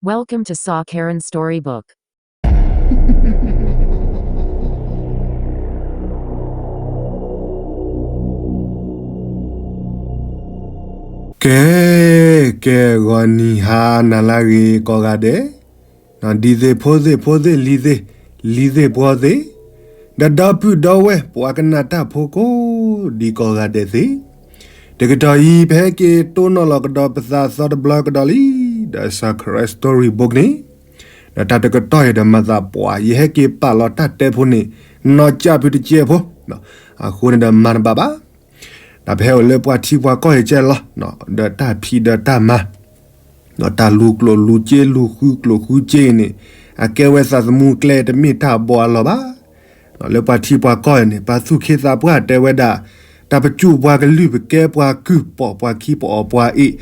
Welcome to Saw Karen Storybook. ကဲ, ကဲဂီၤနံၤဟါနၤလၢအဂ့ၤကိးဂၤဒဲး, ဒ်သ့ၣ်ဖိသ့ၣ်ဖိသ့ၣ်လံၤသ့ၣ်, လံၤသ့ၣ်ပှီၤသ့ၣ်, ဒီးဒီပုၢ်ဒီဝဲၢ်ပှၤကနၣ်တၢ်ဖိကိးဒံးကိးဂၤဒဲးသ့ၣ်, တကတီၢ်အံၤ ပဟဲက့ၤတိၢ်နီၣ်လီၤကဒီးပသးအသီတဘျီကဒီးလံ, ဒီး Saw Karen Storybook န့ၣ်, ဒီးတၢ်တကတီၢ်အံၤဒီးမၤသးပှၢ် ယဟဲက့ၤပာ်လီၤတၢ်တဲဖိန့ၣ် နီၢ်ကၠၢ်ဖုတကဲးဖိ, အဃိန့ၣ်ဒီးမၤတဘၣ်ဘၣ်. ဒီးပဟဲအိၣ်လၢပှၤထံပှၤကီၢ်အံၤကဲလီၤ, ဒီးတၢ်ဖံးဒီးတၢ်မၤ, ဒီးတၢ်လူၤကျိၣ်လူၤစ့ လူၤဃုကျိၣ်ဃုစ့အံၤန့ၣ်, အကဲဝဲသးသမူကျဲ တမ့ၢ်တၢ်ဘီအလီၢ်ဘၣ်. လၢပှၤထံပှၤကီၢ်အံၤန့ၣ် ပှၤသူၣ်က့သးပှၢ်တဲဝဲဒၣ်, တၢ်ပကူၣ်ပှၤကလုၢ် ပကဲပှၤကုၢ် ပိာ်ပှၤခံ ပအီၣ်ပှၤအ့ၣ်,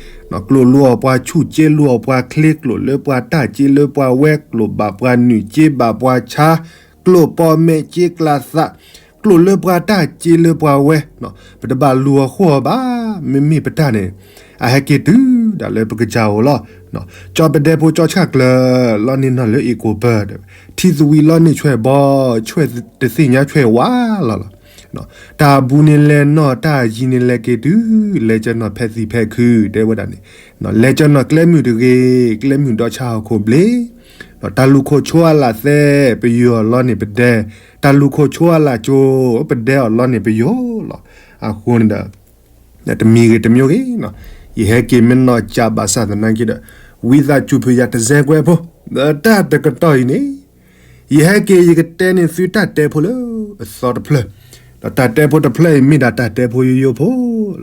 ကျိၣ်လူၤအီၣ်ပှၤဆူၣ် စ့လူၤအီၣ်ပှၤချ့ ကျိၣ်လၢပှၤတၢ် စ့လၢပှၤဝဲ ကျိၣ်ဘၣ်ပှၤနုာ် စ့ဘၣ်ပှၤဆါ, ကျိၣ်ပီၣ်မဲာ် စ့ကျးသး, ကျိၣ်လၢပှၤတၢ် စ့လၢပှၤဝဲ, ပတဘၣ်လူၤအဃိအီၤဘၣ်. မ့မ့ၢ်ပတၢ်န့ၣ် အဟဲက့ၤတုၤဒၣ်လၢပကစၢ်အအိၣ်လီၤ. ကၠီပဒဲဖိကၠီဆၣ်ကျၢၤ လီန့ၢ်နီၢ်လၢအ့ၣ်ကိၣ်ပၢၢ်, ထံသဝံၤလီန့ၢ်ဆွဲၣ်ဘီ, ဆွဲၣ်တသ့ၣ်ညါဆွဲၣ်ဝါလီၤလီၤ. တၢ်အဘူးန့ၣ်လဲၤနီၢ် တၢ်အယံၤန့ၣ်လဲၤက့ၤတုၤ, လဲၤကၢနီၢ်ဖဲသံၣ်ဖဲခု တဲဝဲဒၣ်န့ၣ်, လဲၤကၢနီၢ်ကျဲမုၢ်တဂ့ၤ, ကျဲမုၢ်ဒီဆါဟီၣ်ခိၣ်ဘျ့, တၢ်လူၤခိၣ်ဆိအလၢ်သဲး ပယီၤအီၤလီန့ၢ်ပဒဲ, တၢ်လူၤခိၣ်ဆိအလၢ်ကၠိ ပဒဲအီၤလီန့ၢ်ပယီၤလီၤ. အဃိန့ၣ်ဒီး တမံၤဂ့ၤတမံၤဂ့ၤ, ယဟဲက့ၤမ့ၢ်နီၢ်ကၠၢ်ဘၣ်ဆၣ်သနာ်က့ဒီး ဝံသးစူၤဖုးယၤတစဲးကွဲးဖိ, ဒီးတၢ်တကတီၢ်အံၤန့ၣ် ယဟဲက့ၤယကတဲန့ၢ်သုတၢ်တဲဖိလၢအသီတဖျၢၣ်, ဒီးတၢ်တဲဖိတဖျၢၣ်အံၤမ့ၢ်ဒၣ်တၢ်တဲဖိယိယိဖိ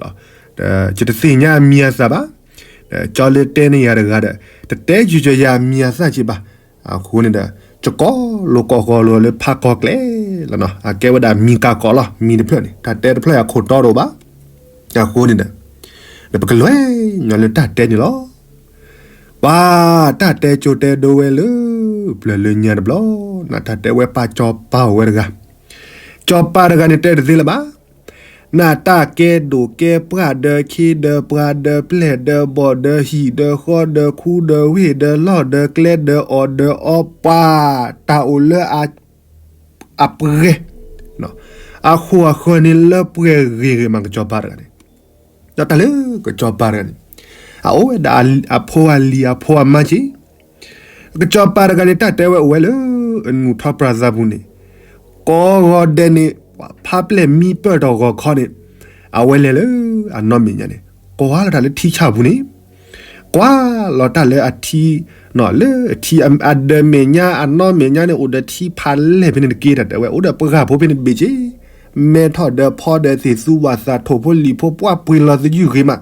လီၤ. ဒီးယတသ့ၣ်ညါအမံၤအသၣ်ဘၣ်, ဒီးကၠီလၢတဲန့ၢ်ယၤတဂၤဒီး တတဲယုာ်ကီၤယၤအမံၤအသၣ်က့ဘၣ်. အဃိန့ၣ်ဒီး ယကိးလိာ်ကိးဂီၤလိာ်လၢဖးကီၢ်ကျဲလီၤနီၤ, အကဲဝဲဒၣ်မံၤကၢ်ကီၢ်လီၤ. မံၤတဖျၢၣ်န့ၣ် တၢ်တဲတဖျၢၣ်အံၤအခိၣ်တီတအိၣ်ဘၣ်. အဃိန့ၣ်ဒီး ဒီးပကလဲၤညီလၢတၢ်တဲန့ၣ်လီၤ. ပှၤတၢ်တဲကၠိတဲဒိဝဲလၢ ပျၢၤလၢညါတဘျီ, နတၢ်တဲဝဲပၢ်ကၠီၤပၤအိၣ်ဝဲတဂၤ, ကၠီၤပၤတဂၤန့ၣ်တဲတသ့လၢၤဘၣ်. နတၢ်ကဲဒိၣ်ကဲပှၢ်ဒီးခ့ဒီးပှၤဒီးပျဲၢ်ဒီးဘီၣ်ဒီးဟံၣ်ဒီးဃီဒီးခူဒီးဝ့ၢ် ဒီးလီၢ်ဒီးကျဲဒီးအီၣ်ဒီးအီပှၤ, တၢ်အိၣ်လၢအပှဲၤ, အဃိအဃၢၤန့ၣ်လၢပှဲၤဂ့ၤဂ့ၤမး ကၠီၤပၤတဂၤန့ၣ်, ဒီးတၢ်လၢကၠီၤပၤတဂၤန့ၣ် အအိၣ်ဝဲဒၣ်အဖိအလံၤအဖိအမါက့, ကၠီၤပၤတဂၤန့ၣ် တၢ်တဲဝဲအိၣ်ဝဲလၢ အနူၢ်ထီပြၤသးပူၤန့ၣ်, ကိးဂီၤဒဲးန့ၣ် ဖါပျဲၢ်မံပၢၢ်ထီၣ်ဂီၤခီန့ၣ်, အဝဲလဲၤလၢအနီၢ်မဲာ်ညါန့ၣ် ကွၢ်လီၤတၢ်လၢထံဆၣ်ပူၤန့ၣ်, ကွၢ်လီၤတၢ်လၢအထံ, လၢအထံအဒၢးမဲာ်ညါအနီၢ်မဲာ်ညါန့ၣ် အိၣ်ဒီးထံဖးလဲၢ်ဖဲန့ၣ်တက့တၢ်တဲဝဲ, အိၣ်ဒီးပှၢ်ဖိဖဲန့ၣ်တဘ့ၣ်က့, မဲထီၣ်ဒီးဖီဒီးသ့ၣ်သူဘၣ်သး ထိၣ်ဖိလံၤဖိ ပှၢ်ပှ့ၤလီၤသယုၢ်ဂ့ၤမး,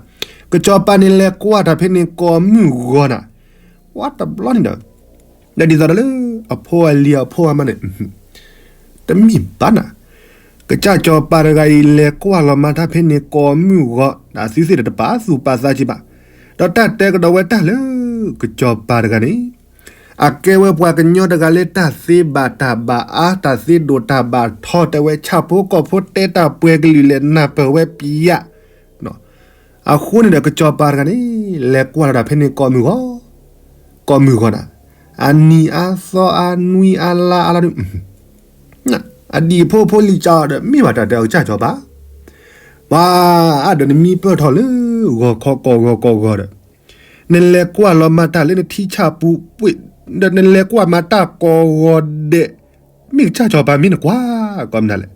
ကၠီၤပၤန့ၣ်လဲၤကွၢ်တၢ်ဖဲန့ၣ်ကိးမုၢ်ဂီၤနၤ, ဝါတဘျီန့ၣ်ဒီး ဒီးဒ်သိးဒီးလၢအဖိအလံၤအဖိအမါန့ၣ် တမ့ၢ်ဘၣ်နၤ, ကစၢ်ကၠီၤပၤတဂၤအံၤ လဲၤကွၢ်လီၤမၤတၢ်ဖဲန့ၣ်ကိးမုၢ်ဂီၤ, ဒီးသုသ့ၣ်တပာ်သူၣ်ပာ်သးက့ဘၣ်, ဒီးတၢ်တဲကဒီးဝဲတၢ်လၢ ကစၢ်ကၠီၤပၤတဂၤန့ၣ်, အကဲဝဲပှၤကညီတဂၤလၢတၢ်သ့ဘၣ်တၢ်ဘၣ်အါ တၢ်သ့ဒိၣ်တၢ်ဘၣ်ထီ တဲဝဲဆၣ်ဖိကီၢ်ဖိတဲတၢ်ပှဲၤကလုာ်လဲၣ် နၢ်ပၢၢ်ဝဲပယၣ် အဃိန့ၣ်ဒီး ကစၢ်ကၠီၤပၤတဂၤန့ၣ် လဲၤကွၢ်လီၤတၢ်ဖဲန့ၣ်ကိးမုၢ်ဂီၤ, ကိးမုၢ်ဂီၤနၤ, အနံၤအါသီအါနွံအါလါအါလီၤဒုး, အဒံၣ်ဖိဖိလံၤကၠီဒီး မ့ၢ်ဘၣ်တၢ်တဲအီၤ ကစၢ်ကၠီၤပၤ, ပှၤအါဒီးနမံပၢၢ်ထီၣ်လၢ ဂီၤခီကိးဂီၤကိးဂီၤဒီး, နလဲၤကွၢ်လီၤမၤတၢ်လၢနထံဆၣ်ပူၤပှ့ၤ, ဒီးနလဲၤကွၢ်မၤတၢ်ကိးဂီၤဒဲး, မ့ၢ်ကစၢ်ကၠီၤပၤမ့ၢ်နကွၢ် ကိးမနုၤလဲၣ်.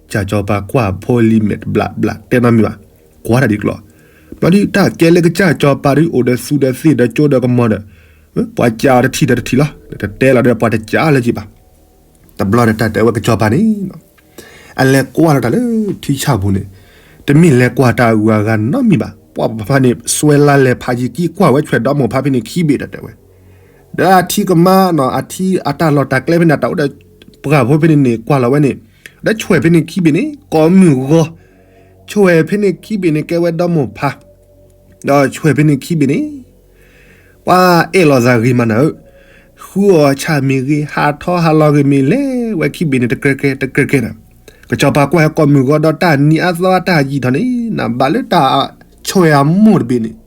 ကစၢ်ကၠီၤပၤကွၢ်ဖိလံၤမဲာ်တဘျးဘျး တဲနီတမံၤဘၣ်, ကွၢ်တၢ်ဒ်ကျိၤ, ဘျီဒုးတၢ်ကဲလၢကစၢ်ကၠီၤပၤဒုး အိၣ်ဒီးသူဒီးသ့ၣ်ဒီးကၠိဒီးကမီၤဒီး, ပှၤကးအီၤတထံၣ်ဒီးတထံၣ်လီၤ, တတဲလီၤဒီးပှၤတကးလၢၤက့ဘၣ်. တဘျီဒီးတၢ်တဲဝဲကစၢ်ကၠီၤပၤန့ၣ် အလဲၤကွၢ်လီၤတၢ်လၢထံဆၣ်ပူၤန့ၣ်, တမ့ၢ်လဲၤကွၢ်တၢ်အဂုၤအဂၤနီတမံၤဘၣ်. ပှၤဖါန့ၣ် စွဲလါလဲၤဖးယံၤကံကွၢ်ဝဲဆွဲၣ်ဒီမိၢ်ဖါဖဲန့ၣ်ခံဘ့ၣ်ဒီးတဲဝဲ, ဒီးအထံကမါနီၤ အထံအတၢ်လီၢ်တၢ်ကျဲဖဲန့ၣ် အတၢ်အိၣ်ဒီးပှၢ်ဖိဖဲန့ၣ်န့ၣ် ကွၢ်လီၤဝဲန့ၣ်, ဒီးဆွဲၣ်ဖဲန့ၣ်ခံဘ့ၣ်န့ၣ် ကိးမုၢ်ဂီၤ, ဆွဲၣ်ဖဲန့ၣ်ခံဘ့ၣ်န့ၣ် ကဲဝဲဒီမိၢ်ဖါ, ဒီးဆွဲၣ်ဖဲန့ၣ်ခံဘ့ၣ်န့ၣ် ပှၤအဲၣ်လိာ်သးဂ့ၤမးနၤဧၢ, ဃုအီၣ်ဆၣ်မ့ၢ်ဂ့ၤ ဟးထီဟးလီၤဂ့ၤမ့ၢ် လဲၤဝဲခံဘ့ၣ်န့ၣ် တကြၢးကြၢး တကြၢးကြၢးနၤ, ကစၢ်ကၠီၤပၤကွၢ်ဟဲကိးမုၢ်ဂီၤဒီးတၢ်နံၤအါသီအါတၢ်ယံာ်ထီၣ်န့ၣ် နဘၣ်လၢတၢ်ဆွဲၣ်အမိၢ်တဘ့ၣ်န့ၣ်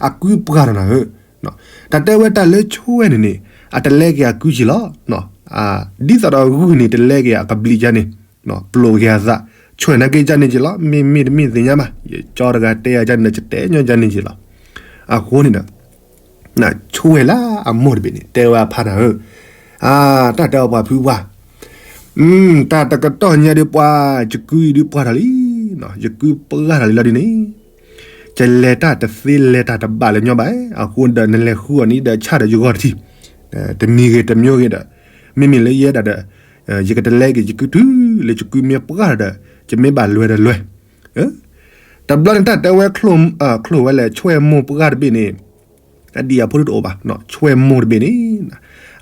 အကုပှၢ်ထီၣ်နၤဧၢ, တၢ်တဲဝဲတၢ်လၢဆွဲၣ်န့ၣ်န့ၣ် အတလဲက့ၤအကုက့ၤလီၤ. ဒ်သိးဒီးဂုၢ်န့ၣ် တလဲက့ၤအကဘျံးကန့ၣ် ပျိးက့ၤအသး ဆွဲၣ်နာ်က့ၤကန့ၣ်က့ၤလီၤ. မ့မ့ၢ်တမ့ၢ်သ့ၣ်ညါဘၣ် ယကၠီတဂၤတဲယၤကန့ၣ်ဒီး ယတဲညီကန့ၣ်က့ၤလီၤ. အဃိန့ၣ်ဒီး ဆွဲၣ်လၢအမိၢ်တဘ့ၣ်န့ၣ် တဲဝဲအဖါတၢ်ဧၢ, အါ တၢ်တဲအီၤပှၤဖုပှၢ်, တၢ်တကတီၢ်ညါဒုးပှၤ ယကုအံၤဒုးပှၢ်ထီၣ်လံ, ယကုပှၢ်ထီၣ်လံလီၤဒ်န့ၣ်, ယလဲၤတၢ်တသ့လဲၤတၢ်တဘၣ်လၢၤညီဘၣ်, အဃိဒီးနလဲၤဃုအီၤန့ၣ်ဒီးဆၣ်ဒီးယဂီၢ်တထံၣ်, တမံၤဂ့ၤတမံၤဂ့ၤဒီး, မ့မ့ၢ်လၢယဲဒၣ်ဒီး ယကတလဲက့ၤယကုတုၤလၢယကုမ့ၢ်ပှၢ်ဒီး ယမ့ၢ်ဘၣ်လွဲၤဒီးလွဲၤ တဘျီန့ၣ်တၢ်တဲဝဲ ချိၣ်ဝဲလဲၣ် ဆွဲၣ်မိၢ်ပှၢ်တဘ့ၣ်န့ၣ်, အဒံၣ်အဖိဒုတအိၣ်ဘၣ်, ဆွဲၣ်မိၢ်တဘ့ၣ်န့ၣ်,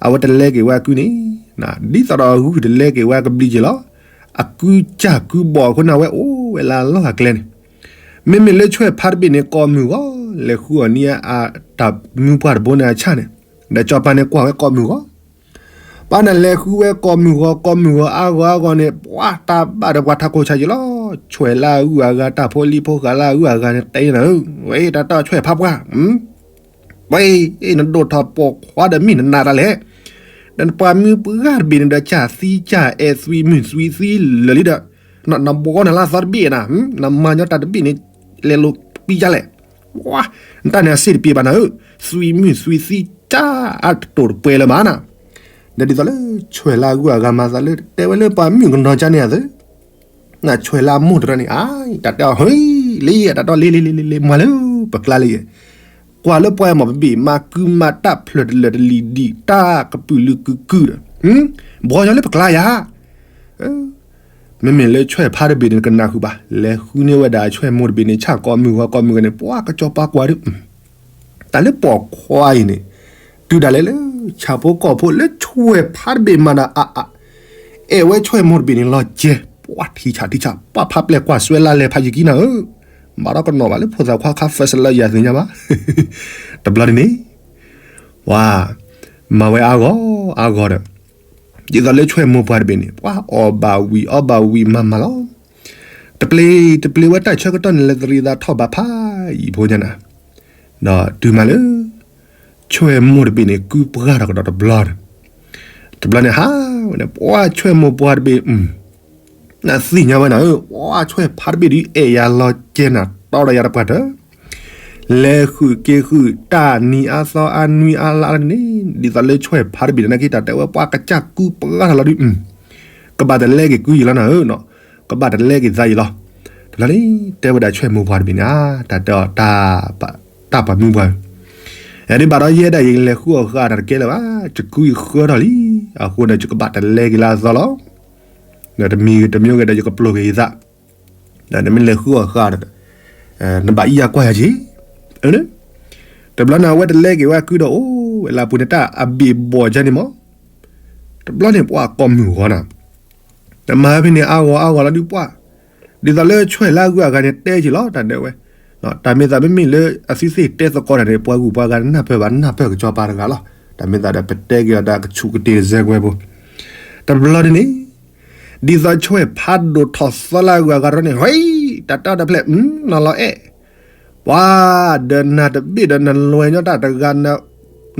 အဝဲတလဲက့ၤဝဲအကုန့ၣ်, ဒ်သိးဒီးအဂုၢ်တလဲက့ၤဝဲအကဘျံးက့ၤလီၤ. အကုစၢ်ကုဘီၣ်အဃိန့ၣ် အဝဲအိၣ်ဝဲလၢအလီၢ်အကျဲန့ၣ်, မ့မ့ၢ်လၢဆွဲၣ်ဖါတဘ့ၣ်န့ၣ် ကိးမုၢ်ဂီၤ လဲၤဃုအီၤန့ၣ် အတၢ်မုၢ်ပှၢ်တဘိန့ၣ်အဆၣ်န့ၣ်, ဒီးစီၤပၤန့ၣ်ကွၢ်ဝဲကိးမုၢ်ဂီၤ ပှၤန့ၣ်လဲၤဃုဝဲကိးမုၢ်ဂီၤ ကိးမုၢ်ဂီၤအါဂီၤအါဂီၤန့ၣ် ပှၤတၢ်ဘၣ်ဒီးပှၤထးခိၣ်ဆါက့ၤလီၤ. ဆွဲၣ်လၢအဂုၤအဂၤ တၢ်ဖိလံၤဖိဃာ်လၢအဂုၤအဂၤန့ၣ် တဲနၤဧၢ, ဝဲတၢ်တီဆွဲၣ်ဖါပှၢ်, ဝဲ နဒိၣ်ထီၣ်ပိာ်ခွါဒီးမ့ၢ်နနာ်တၢ်လဲၣ်, ဒီးနပှၤမုၢ်ပှၢ်တဘ့ၣ်န့ၣ်ဒီး ကၢ်သံကၢ်အဲၣ်သွံၣ်မုၢ်သွံၣ်သံလၢာ်လံဒီး, နဘှီနလၢအသီတဘ့ၣ်နၤ, နမၤညီတၢ်တဘ့ၣ်န့ၣ် လဲၤလိာ်ပံကလဲၣ်, နတၢ်န့ၣ်အစ့ၣ်တပ့ၤဘၣ်နၤဧၢ, သွံၣ်မုၢ်သွံၣ်သံကၢ်အတတိာ်တပှဲၤလၢၤမးနၤ, ဒီးဒ်သိးလၢဆွဲၣ်လၢအဂုၤအဂၤမၤသးလၢ တဲဝဲလၢပှၤမုၣ်ကနီၤကၠါန့ၣ်အသိး နဆွဲၣ်လၢအမိၢ်တရၢန့ၣ် အါ တၢ်တဲအီၤဟ့လံ အတၢ်တီလံလံလံလံလံ မၤလၢပကျါလံယဲ, ကွၢ်လၢပှၤမ့ၢ်ပဘ့ၣ်မၤကုမၤတၢ်ဖျၢၣ်တလၢာ်တလံၤဒံး တၢ်ကပုာ်လုာ်ကုာ်ကုာ်ဒီး ဘှီညီလၢပကျါယၤ, မ့မ့ၢ်လၢဆွဲၣ်ဖါတဘ့ၣ်န့ၣ် ကနၢ်ဃုာ်ဘၣ် လဲၤဃုန့ၢ်ဝဲဒၣ်ဆွဲၣ်မိၢ်တဘ့ၣ်န့ၣ် ဆၣ်ကိးမုၢ်ဂီၤကိးမုၢ်ဂီၤန့ၣ် ပှၤကစီၤပၤကွၢ်ဒီး တၢ်လၢပိာ်ခွါအံၤန့ၣ် တုၤဒၣ်လဲာ်လၢ ဆၣ်ဖိကီၢ်ဖိလၢဆွဲၣ်ဖါတဘ့ၣ်မၤဒီးအါအါ အဲၣ်ဝဲဆွဲၣ်မိၢ်တဘ့ၣ်န့ၣ်လီၤကဲ, ပှၤထံဆၣ်ထံဆၣ် ပှၤဖးပျဲၢ်ကွၢ်စွဲလၢလဲၤဖးယကံနၤဧၢ, ဘၣ်ဒီးကနီၤဘၣ်လၢဖိသၣ်ခွါခါ first love ယၤသ့ၣ်ညါဘၣ်, တဘျီန့ၣ်န့ၣ် ပှၤ မၤဝဲအါဂီၢ်အါဂီၢ်ဒီး ဒ်သိးလၢဆွဲၣ်မိၢ်ပှၢ်တဘ့ၣ်န့ၣ် ပှၤအီၣ်ဘၣ်ဝံၤအီဘၣ်ဝံၤမၤမၤလီၤ, တပျ့ၤတပျ့ၤဝဲတၢ်ဆၢကတီၢ်န့ၣ် လဲၤသရံးသးထီၣ်ဘၣ်ဖးယံာ်ဖိညါနၤ, ဒီးတုၤမးလၢ ဆွဲၣ်မိၢ်တဘ့ၣ်န့ၣ် ကုပှၢ်ထီၣ်ကဒီးတဘျီန့ၣ်, တဘျီန့ၣ်ဟးဝဲန့ၣ် ပှၤဆွဲၣ်မိၢ်ပှၢ်တဘ့ၣ် နသ့ၣ်ညါဝဲနၤဧၢ, ပှၤဆွဲၣ်ဖါတဘ့ၣ်ဒုး အဲၣ်ယၤလီၤကဲနၤ တီဒီးယၤတပှၢ်တၢၢ်, လဲၤဃုာ်က့ၤဃုာ် တၢ်နံၤအါသီအါနွံအါလါန့ၣ် ဒ်သိးလၢဆွဲၣ်ဖါတဘ့ၣ်န့ၣ် နက့တၢ်တဲဝဲ ပှၤကစၢ်ကူပှၢ်ထီၣ်လီၤဒုး ကဘၣ်တလဲက့ၤကုယံာ်လီၤနၤဧၢ, ကဘၣ်တလဲက့ၤသးယံာ်လီၤ, တဘျီန့ၣ် တဲဝဲဒၣ်ဆွဲၣ်မိၢ်ပှၢ်တဘ့ၣ်န့ၣ် တၢ်တဲအီၤ တၢ်ပှၤမုၢ်ပှၢ်ဧၢ, ဒ်ဘၣ်ဒီးယဲဒၣ်ယလဲၤဃုအီၣ်ဃာ်တၢ်တကဲလၢၤဘၣ်, ယကုယဃၢထီၣ်လံ, အဃိန့ၣ် ယကဘၣ်တလဲက့ၤလၢအသီလီၤ, ဒီးတမံၤတမံၤဂ့ၤဒီး ယကပျိၢ်က့ၤယသး, ဒီးနမ့ၢ်လဲၤဃုအီၣ်ဃာ်ဒီး နဘၣ်အံၤယၤကွၢ်ယၤက့ၤ, တဘျီန့ၣ် အဝဲတလဲက့ၤဝဲအကုဒီးအိၣ်ဝဲလၢအပူၤန့ၣ် တၢ်အဘ့ၣ်ဘီၣ်ကန့ၣ်မး, တဘျီန့ၣ် ပှၤကိးမုၢ်ဂီၤနၤ နမၤဖဲန့ၣ် အါဂီၤအါဂီၤလီၤဒုးပှၢ်, ဒ်သိးလၢဆွဲၣ်လၢအဂုၤအဂၤန့ၣ် တဲက့ၤလီၤ တၢ်ဒဲးဝဲ, တၢ်မ့ၢ်သးမ့မ့ၢ်လၢအသုသ့ၣ်တဲသကိးတၢ်န့ၣ် ပှၤဂုၤပှၤဂၤနၢ်ပၢၢ်ဘၣ် နၢ်ပၢၢ်ကစီၤပၤတဂၤလီၤ, တၢ်မ့ၢ်သးဒီးပတဲက့ၤအီၤဒီးကဆူးကတ့ၢ်တစဲးကွဲဖိ, တဘျီန့ၣ်န့ၣ် ဒ်သိးဆွဲၣ်ဖးဒိၣ်ထီၣ်သီလၢအဂုၤအဂၤတဘျီန့ၣ် ဟဲ တၢ်တဲအီၤတဖျဲၣ် နီၢ်လီၤအဲၣ် ပှၤ ဒီးနၤတဘ့ၣ်ဒီးနလွဲၢ်ညီတၢ်တဂၤ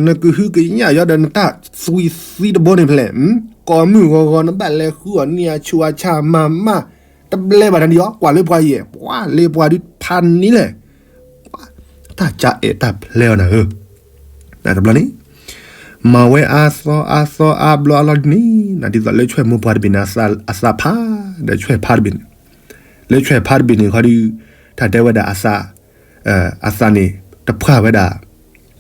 နကဟုကယာ်ယီၤဒီးနတၢ်သွံၣ်သံတဘိန့ၣ်ဖျဲၣ်, ကိးမုၢ်ဂီၤဂီၤ နဘၣ်လဲၤဃုအီၤန့ၢ်အဆူးအဆါမၤမး, တဘျဲဘၣ်နၤဒံးအီၤ ကွၢ်လၢပှၤယဲၢ် ပှၤလၢပှၤဒုးဖးန့ၣ်လဲၣ်, တၢ်ကၢ်အဲၣ်တၢ်ဖျဲးအီၤနၤဧၢ, တဘျီန့ၣ် မၤဝဲအါသီအါသီအါဘျီအါလီၤဒ်န့ၣ် ဒ်သိးလၢဆွဲၣ်မိၢ်ပှၢ်တဘ့ၣ်န့ၣ် အသးဖး ဒီးဆွဲၣ်ဖးတဘ့ၣ်န့ၣ် လၢဆွဲၣ်ဖးတဘ့ၣ်န့ၣ်ခီဒီး တၢ်တဲဝဲဒၣ်အသး အသးန့ၣ် တဖှၣ်ဝဲဒၣ်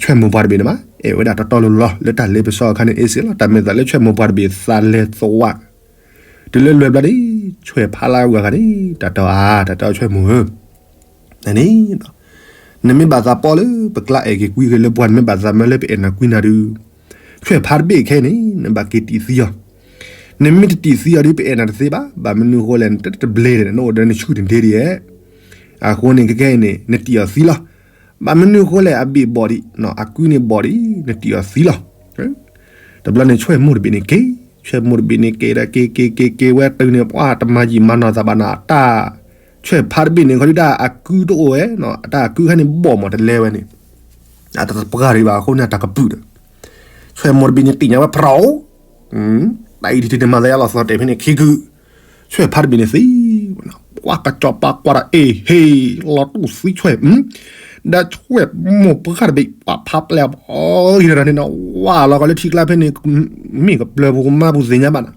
ဆွဲၣ်မိၢ်ပှၢ်တဘ့ၣ်န့ၣ်ဘၣ်, အဲၣ်ဝဲဒၣ်တီတီလိၤလိၤလီၤ. လၢတၢ်လ့ပစီအခါန့ၣ် အ့ၣ်စ့လီၤ. တၢ်မ့ၢ်သးလၢဆွဲၣ်မိၢ်ပှၢ်တဘ့ၣ်သးလဲၤသဝး တုၤလၢလွဲၢ်ဘျီန့ၣ် ဆွဲၣ်ဖးလၢအဂၤန့ၣ် တၢ်တဲအီၤ တၢ်တဲအီၤဆွဲၣ်မိၢ်ဧၢ န့ၣ် နမ့ၢ်ဘၣ်သးပီလၢပကျါအဲၣ်က့ၤကွံက့ၤလၢပှၤ နမ့ၢ်ဘၣ်သးမၢလၢပအဲၣ်နၤကွံနၤဒုး ဆွဲၣ်ဖးတဘ့ၣ်ခဲအံၤန့ၣ် နဘၣ်က့ၤတံၢ်သံအီၤ, နမ့ၢ်တတံၢ်သံအီၤဒုး ပအဲၣ်နၤတသ့ဘၣ်. ဘၣ်မနုၤအဃိလဲၣ် နတတဘျ့ဒီး နအိၣ်ဒီးနဆူၣ်တဒ့ဒ်ယဲၢ်, အဃိန့ၣ် ခဲခဲအံၤန့ၣ် နတံၢ်အီၤသံလီၤ. ဘၣ်မနုၤအဃိလဲၣ် အဘ့ၣ်ဘီၣ်ဒံး အကုန့ၣ်ဘီၣ်ဒံး နတံၢ်အီၤသံလီၤ. တဘျီန့ၣ်ဆွဲၣ်မိၢ်တဘ့ၣ်န့ၣ်က့ၤ, ဆွဲၣ်မိၢ်တဘ့ၣ်န့ၣ်က့ၤဒီး က့ၤက့ၤက့ၤက့ၤဝဲတုၤန့ၣ် ပှၤတမၤယံာ်မၤနီၢ်သးဘၣ်နၤ တၢ် ဆွဲၣ်ဖးတဘ့ၣ်န့ၣ် ခီဒုးတၢ်အကုတအိၣ်ဝဲ, တၢ်အကုခါန့ၣ်ဘီၣ်မးတလဲဝဲန့ၣ်, အတပှၢ်ဒံးဘၣ်အဃိန့ၣ် အတၢ်ကပုာ်ဒီး ဆွဲၣ်မိၢ်တဘ့ၣ်န့ၣ် သ့ၣ်ညါဝဲဖရီ, တၢ်အံၤဒ်တ့ၢ်န့ၣ် မၤသးယါလီၤသီတဲာ်ဖဲန့ၣ် ခံကုာ်, ဆွဲၣ်ဖးတဘ့ၣ်န့ၣ်သံ, ပှၤကစီၤပၤကွၢ်ဒီး အ့ဟ့ၣ်, လီၤတူၢ်သံဆွဲၣ်, ဒီးဆွဲၣ်မိၢ်ပှၢ်တဘ့ၣ် ပှၤဖးပျဲၢ်အီၤဂ့ၤတၢ်န့ၣ်နီၤ, ဝါလီၤကီးလၢထံကျါဖဲန့ၣ်, မ့ၢ်ကပျၢၤပူၤကမါပူၤသ့ၣ်ညါဘၣ်နၤ,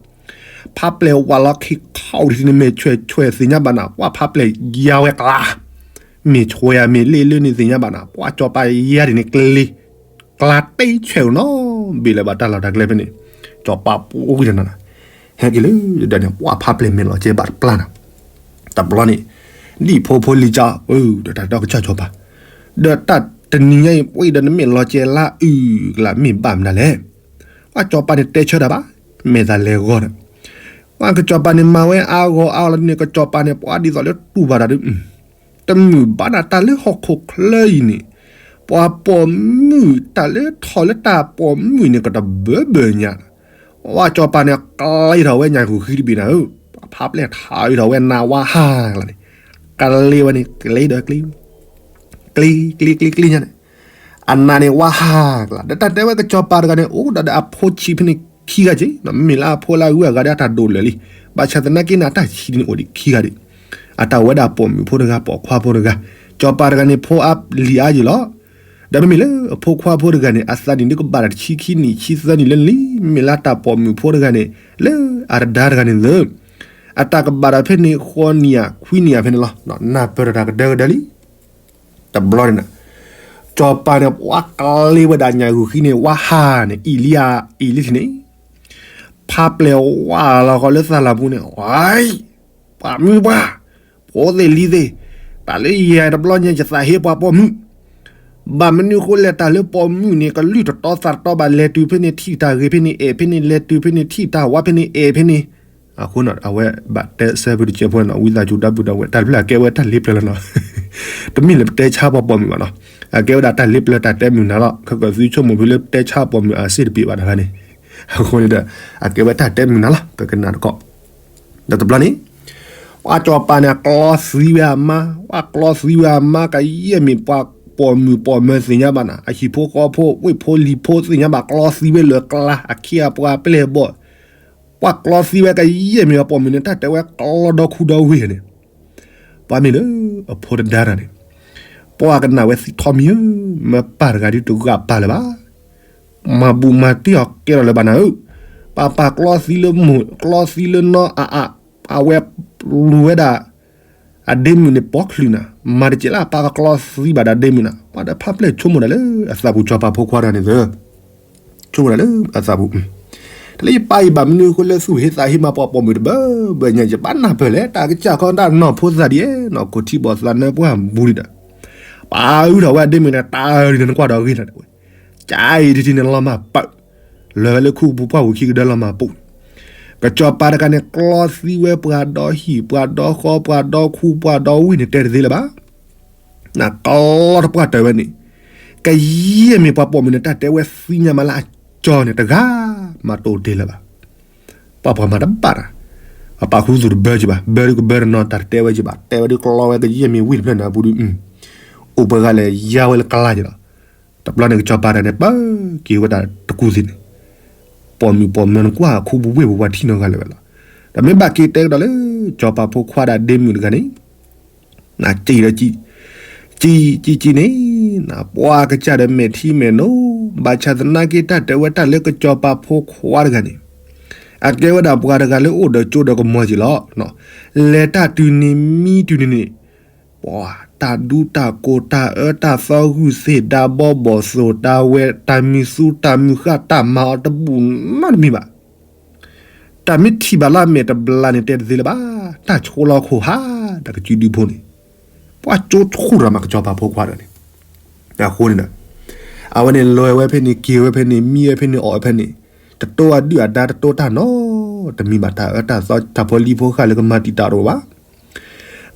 ဖးပျဲၢ်ဝါလီၤခံခီဒ်န့ၣ် မ့ၢ်ဆွဲၣ်ဆွဲၣ်သ့ၣ်ညါဘၣ်နၤ, ပှၤဖးပျဲၢ်ယါဝဲကျါ မ့ၢ်ဆွဲၣ်ဧါ မ့ၢ်လ့ၣ်လၢန့ၣ်သ့ၣ်ညါဘၣ်နၤ, ပှၤစီၤပၤယါဒ်န့ၣ် ကျ့, ကျါတ့ဆွဲၣ်ဧိၤနီၤ, ဘ့ၣ်လၢၤဘၣ်တၢ်လီၢ်တၢ်ကျဲဖဲန့ၣ်, စီၤပၤပူၤဂ့ၤတၢ်နၤ, ဟဲက့ၤလၢဒၢးန့ၣ် ပှၤဖးပျဲၢ်မဲာ်လီၤကဲဘၣ်တပျၢ်နၤ, တဘျီန့ၣ်, ဒ်ဖိဖိလံၤကၠီ, ဒီးတၢ်ဒီကစၢ်စီၤပၤ, ဒီးတၢ်တနံၤညါအံၤ ပှၤဒီးနမ့ၢ်လီၤကဲလၢအုၣ်ကလးမ့ၢ်ဘၣ်မနုၤလဲၣ်, ပှၤစီၤပၤန့ၣ်တဲဆၢတၢ်ဘၣ်, မဲာ်သးလဲၤဂီၤဒီး, ပှၤကစီၤပၤန့ၣ်မၤဝဲအါဂီၤအါဂီၤလီၤန့ၣ် ကစီၤပၤန့ၣ် ပှၤဒ်သိးလၢတူၢ်ဘၣ်တၢ်ဒုး တမုာ်ဘၣ်နၤတၢ်လၢဟီၣ်ခိၣ်ချၢအံၤန့ၣ်, ပှၤပိာ်မုၣ်တၢ်လၢထီၣ်လၢတၢ်ပိာ်မုၣ်အံၤန့ၣ် ကတဘၢဘၢညါ, ပှၤစီၤပၤန့ၣ် ကျ့ထီၣ်ဝဲညၣ်ဂုာ်ဃံတဘ့ၣ်နၤဧၢ, ပှၤဖးပျဲၢ်ထးအံၤထီၣ်ဝဲနၤဝါဟါကျါန့ၣ်, ကျ့ဝဲန့ၣ် ကျ့ဒီးကျ့, ကျ့ကျ့ကျ့ကျ့ညါန့ၣ်, အနးန့ၣ်ဝါဟါကျါ, ဒီးတၢ်တဲဝဲကစီၤပၤတဂၤန့ၣ် အိၣ်ဒီးအဖိဆံးဖဲန့ၣ် ခံဂၤက့ၤ, မ့မ့ၢ်လၢအဖိလၢအဂုၤအဂၤဒီးအတၢ်ဒိၣ်လၢာ်လံ, ဘၣ်ဆၣ်သနာ်က့န့ၣ် အတၢ်ဆံးန့ၣ်အိၣ်ဒံးခံဂၤဒံး, အတၢ်ဝဲဒၣ်ပိာ်မုၣ်ဖိတဂၤ ပိာ်ခွါဖိတဂၤ, စီၤပၤတဂၤန့ၣ် ဖိအါလံၤအါယံၤလီၤ, ဒီးမ့မ့ၢ်လၢအဖိခွါဖိတဂၤန့ၣ် အသးနံၣ်ဒုးကဘၣ်တၢ်တဆံခံနံၣ် ဆံသၢနံၣ်လၢနလံ, မ့မ့ၢ်လၢတၢ်ပိာ်မုၣ်ဖိတဂၤန့ၣ် လၢအတဒါတဂၤန့ၣ်သၢ, အတၢ်ကဘၣ်တၢ်ဖဲန့ၣ် ဃီနံၣ်ဧါ ခွံနံၣ်ဧါဖဲန့ၣ်လီၤ, နၢ်ပၢၢ်တၢ်ကဒၢကဒၢလံ တဘျီန့ၣ်, စီၤပၤန့ၣ် ပှၤကျ့ဝဲဒၣ်ညၣ်ဂုာ်ဃံန့ၣ် ဝါဟါန့ၣ် အံၤလံဧါ အံၤလံန့ၣ်, ဖးပျဲၢ်ဝါလီၤဃီလၢသးလီၤပူၤန့ၣ်, ဝါအံၤ, ပှၤမုၢ်ပှၢ်, ဖိသ့ၣ်လံၤသ့ၣ်, တၢ်လၢယၤတဘျီညါ ယသးဟ့ပှၤပိာ်မုၣ်, ဘၣ်မနုၤဃိလဲၣ် တၢ်လၢပိာ်မုၣ်န့ၣ် ကလုၢ်တတီသးတတီဘၣ်, လဲၤတုၤဖဲန့ၣ်ထံၣ်တၢ်ဂ့ၤဖဲန့ၣ်အဲၣ်ဖဲန့ၣ်, လဲၤတုၤဖဲန့ၣ်ထံၣ်တၢ်ဝါဖဲန့ၣ်အဲၣ်ဖဲန့ၣ်, အဃိန့ၣ် အဝဲဘၣ်တဲဆၢဖုတကဲဖိန့ၣ် ဝံသးစူၤဒီပုၢ်ဒီဝဲၢ် တၢ်တဖျၢၣ်အကဲဝဲတၢ်လ့ပျၢၤလီၤနီၤ, တမ့ၢ်လၢပတဲဆါပှၤပိာ်မုၣ်ဘၣ်နီၤ, အကဲဝဲဒၣ်တၢ်လ့ပျၢၤတၢ်တဲမုာ်နၤလီၤ, ခဲကီးသုဆိကမိၣ်ဖဲလၢပတဲဆါပိာ်မုၣ်အစ့ၣ်တပ့ၤဘၣ်တခါန့ၣ်, အဃိန့ၣ်ဒီး အကဲဝဲတၢ်တဲမုာ်နၤလီၤ ပကနၣ်တကီး, ဒီးတဘျီန့ၣ် ပှၤစီၤပၤန့ၣ် ကျီသံဝဲအမါ, ပှၤကျီသံဝဲအမါကယဲၢ်မ့ၢ်ပှၤပိာ်မုၣ်ပိာ်မၢၤသ့ၣ်ညါဘၣ်နၤ, အဟံၣ်ဖိဃီဖိ ဝ့ၢ်ဖိလံၤဖိသ့ၣ်ညါဘၣ် ကျီသံဝဲလၢကျါ, အခ့အပှၤပျဲၢ်ဘီၣ်, ပှၤကျီသံဝဲကယဲၢ်မ့ၢ်ပှၤပိာ်မုၣ်န့ၣ် တၢ်တဲဝဲကျီဒီခူဒီဝ့ၢ်န့ၣ်, ပှၤမ့ၢ်လၢအဖိတဒါတၢ်န့ၣ်, ပှၤကနၣ်ဝဲသံထီမံၤဧၢ, မ့ၢ်ပၢ်တဂၤဒုးတဂၤပၢ်လၢၤဘၣ် မၤဘူးမၤတံၢ်အီၤကဲထီၣ်လၢၤဘၣ်နၤဧၢ, ပၢ်ပၢ်ကျီသံလၢမိၢ် ကျီသံလၢနီၢ်အါအါ, အဝဲလူၤဝဲဒၣ် အဒ့မုၣ်န့ၣ်ပိာ်ချုးနၤ, မၤတကဲလၢအပၢ်ကကျီသံဘၣ်ဒီးဒ့မုၣ်နၤ, ပှၤဒီးဖးပျဲၢ်ဆိကမိၣ်ဒၣ်လၢအသးပူၤ စီၤပၤဖိခွါတဂၤန့ၣ်သၢ ဆိကမိၣ်ဒၣ်လၢအသးပူၤ, တၢ်လၢယပၢ်အံၤဘၣ်မနုၤအဃိလၢသူၣ်ဟ့သးဟ့မၤပှၤပိာ်မုၣ်တဘၢဘၢညါ ယဘၣ်နၢ်ပၢၢ်လဲၣ် တၢ်ကစၢ်ခီတၢ်နီၢ်ဖိသၣ်ဒ်အဲၣ်နီၤ ခိၣ်ထံဘီၣ်သးနၢပှၢ်ဘူးဒံးဒီး, ပၢ်အုၣ်ထီၣ်ဝဲအဒ့မုၣ်န့ၣ် တၢ်အၢဒ်န့ၣ်နကွၢ်ဒီးဂ့ၤနၤဝဲ, ကၢအံၤတထံၣ်န့ၣ်လီၤမၢ်ပၢၢ်, လၢာ်ဝဲလၢခူပူၤပှၢ်ပူၤခံကဒၢလီၤမၢ်ပူၤ, ကစီၤပၤတဂၤန့ၣ် ကျီသံဝဲပှၤဒီဟံၣ် ပှၤဒီဃီ ပှၤဒီခူ ပှၤဒီဝ့ၢ်န့ၣ် တဲတသ့လၢၤဘၣ် နၤကျီတပှၢ်တၢၢ်ဝဲန့ၣ်, ကယဲၢ်မ့ၢ်ပှၤပိာ်မုၣ်န့ၣ် တၢ်တဲဝဲသ့ၣ်ညါမးလၢအကၠီန့ၣ် တဂၤမးတအိၣ်တ့ၢ်လၢၤဘၣ်. ပှၤပှၤမၤတဘၣ်တၢ်, အပာ်ခူသူၣ်တဘၢက့ၤဘၣ်, ဘၢဒုကဘၢတနီၤ တၢ်တတဲဝဲက့ၤဘၣ်, တဲဝဲဒုးကျီဝဲကယဲၢ်မ့ၢ်ဝ့ၢ်တဖျၢၣ်န့ၣ်အပူၤဒုး, အိၣ်ပှဲၤဂၤလဲၣ် ယါဝဲလၢကလါက့ၤလီၤ. တဘျီန့ၣ် ကစီၤပၤတဂၤန့ၣ် ပၢက့ၤဝဲဒၣ်တကူၣ်သ့ၣ်န့ၣ်, ပိာ်မုၣ်ပိာ်မၢၤနကွၢ်ခူပူၤဝ့ၢ်ပူၤပှၤထံၣ်နီတဂၤလၢၤဝဲလီၤ. ဒီးမ့ၢ်ဘၣ်က့ၤတဲကဒီးလၢ စီၤပၤဖိခွါဒီးဒ့မုၣ်တဂၤန့ၣ် နကံၣ်ဒီးကံၣ်, ကံၣ်ကံၣ်ကံၣ်န့ၣ်, နပှၤကစၢ်ဒီးမဲာ်ထံမဲာ်နိ, ဘၣ်ဆၣ်သနာ်က့တၢ်တဲဝဲတၢ်လၢကစီၤပၤဖိခွါတဂၤန့ၣ်, အကဲဝဲဒၣ်ပှၤတဂၤလၢအိၣ်ဒီးကၠိဒီးကမီၤက့ၤလီၤ. လဲၤတၢ်တုၤန့ၣ်မံတုၤန့ၣ်န့ၣ်, ပှၤတၢ်ဒူတၢ်ကိၢ်တၢ်အၢတၢ်သီဂုာ်သ့ၣ်ဒါဘီဘီၣ်သိၣ်တၢ်ဝဲတၢ်မုၢ်သူတၢ်မုၢ်ဃၣ်တၢ်မၤအီၤတဘူၣ်နီတမံၤဘၣ် တၢ်မ့ၢ်ထံၣ်ဘၣ်လၢအမဲာ်တဘျီန့ၣ် တဲတသ့လၢၤဘၣ်, တၢ်ဆိလီၤခိၣ်ဟး တၢ်ကစုဒုဖိန့ၣ်, ပှၤကၠိခိၣ်ရၤမးကစီၤပၤဖိခွါဒီးန့ၣ်, အဃိန့ၣ်ဒီး, အဝဲန့ၣ်လဲၤဝဲဖဲန့ၣ် က့ၤဝဲဖဲန့ၣ် မံဝဲဖဲန့ၣ် အီၣ်ဝဲဖဲန့ၣ်, တတိအဒုၣ်အဒါတတိတၢ်နီတမံၤဘၣ်, တၢ်အၢတၢ်သီတၢ်ဖိလံၤဖိဃၣ်လၢကမၤတံာ်တာ်တအိၣ်ဘၣ်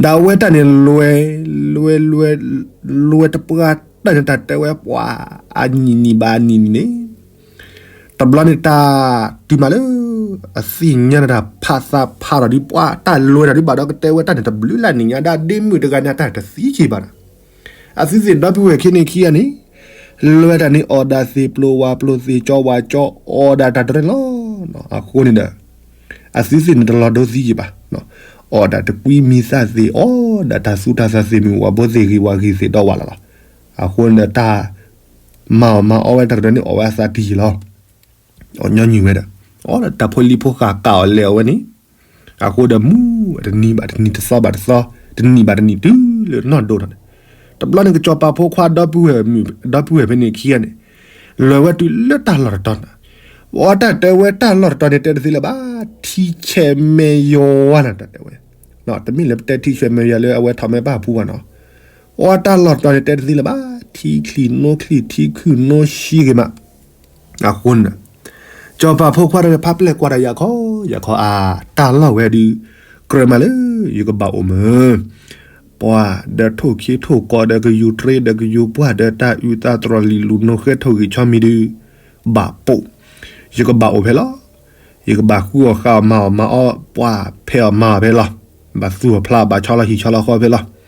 ဒီးအဝဲတၢ်န့ၣ်လဲၤ, လဲၤလဲၤ, လဲၤတပှၢ်တၢၢ်န့ၣ် တၢ်တဲဝဲပှၤ, အနံၤနံၤဘၣ်အနံၤနံၤန့ၣ်, တဘျီန့ၣ်တၢ်တုၤမးလၢ, အသ့ၣ်ညါန့ၣ်တၢ်ဖးသးဖးထီၣ်ဒ်ပှၤတၢ်လဲၤတၢ်ဒ်ဘၣ်ဒီးကတဲဝဲတၢ်န့ၣ်တဘျုးလၢ်နံၤညါဒၣ်ဒ့မုၣ်တဂၤန့ၣ် အတၢ်တသံက့ၤဘၣ်ဒီး, အသုသ့ၣ်ဒီပုၢ်ဝဲၢ်ခံန့ၣ်ခံဂၤန့ၣ်, လွဲတၢ်န့ၣ် အီၣ်ဒၣ်သ့ၣ်ပျိၢ်ဝါပျိၢ် သ့ၣ်ကၠီဝါကၠီ အီၣ်ဒၣ်တၢ်တရဲၣ်လီၤ. အဃိန့ၣ်ဒီး အသုသ့ၣ်န့ၣ်တလီၤဒိသံယံာ်ဘၣ်. အီၣ်ဒၣ်တကွံမံသၣ်သ့ၣ် အီၣ်ဒၣ်တၢ်သူတၢ်သးသ့ၣ်မုၢ်ဝါဘိသ့ၣ်ဂ့ၤဝါဂ့ၤသ့ၣ်ဒီးဝါလီၤလီၤ. အဃိန့ၣ်ဒီးတၢ် မၤအီၣ်မၤအီဝဲတၢ်တရဲၣ်န့ၣ် အီၣ်ဝဲအသးတယံာ်လီၤ. အီၣ်ညီနုၢ်ဝဲဒီး အီၣ်ဒီးတၢ်ဖိလံၤဖိဃာ်ကးအီၤလဲၤအီၤဝဲန့ၣ် အဃိဒီးမူ တနံၤဘၣ်တနံၤ တသီဘၣ်တသီ တနံၣ်ဘၣ်တနံၣ်တုၤလၢနီၢ်ဒိၣ်ထီၣ်န့ၣ် တဘျီန့ၣ် ကစီၤပၤဖိခွါ ဒီပုၢ်ဝဲၢ်ဖဲန့ၣ်ခံဂၤန့ၣ် လဲၤဝဲတုၤလၢတၢ်လီၢ်တတီၤန့ၣ် အီတၢ်တဲဝဲတၢ်လီၢ်တတီၤန့ၣ် တဲတသ့လၢၤဘၣ် ထံဆဲးမဲးယွၤနၤ တၢ်တဲဝဲ တမ့ၢ်လၢပတဲထံဆဲးမဲးယွၤလၢအဝဲထီၣ်မဲာ်ဘၣ်အပူၤဘၣ်နီၤ အီတၢ်လီၢ်တတီၤန့ၣ် တဲတသ့လၢၤဘၣ် ထံချံၣ်နိချံၣ် ထံခုၣ်နိဆှံဂ့ၤမး အဃိန့ၣ် ကစီၤပၤဖိခွါတဂၤန့ၣ် ဖးပျဲၢ်ကွၢ်ဒီးယၤခီ ယၤခီအါ တၢ်လီၢ်ဝဲဒုး ကြၢးမးလၢ ယကဘၣ်အိၣ်မး ပှၤဒီးထိၣ်ခ့ထိၣ်ကီဒီးကယူၤတရ့ဒီးကယူၤပှၢ်ဒီး တၢ်အုၣ်သးတြီၢ်လံာ်လူၤနိဃဲထိၣ်ဂံၢ်ဆီမံၤဒုး ဘၣ်ပိာ် ယကဘၣ်အိၣ်ဖဲလီၤ. ယကဘၣ်ဃုအီၣ်ဃုအီမၤအီၣ်မၤအီ ပှၤဖဲအီၣ်မၤအီၣ်ဖဲလီၤ. ဘၣ်သူၣ်အီၣ်ဖျါ ဘၣ်ဆီလီၤဟံၣ်ဆီလီၤဃီဖဲလီၤ.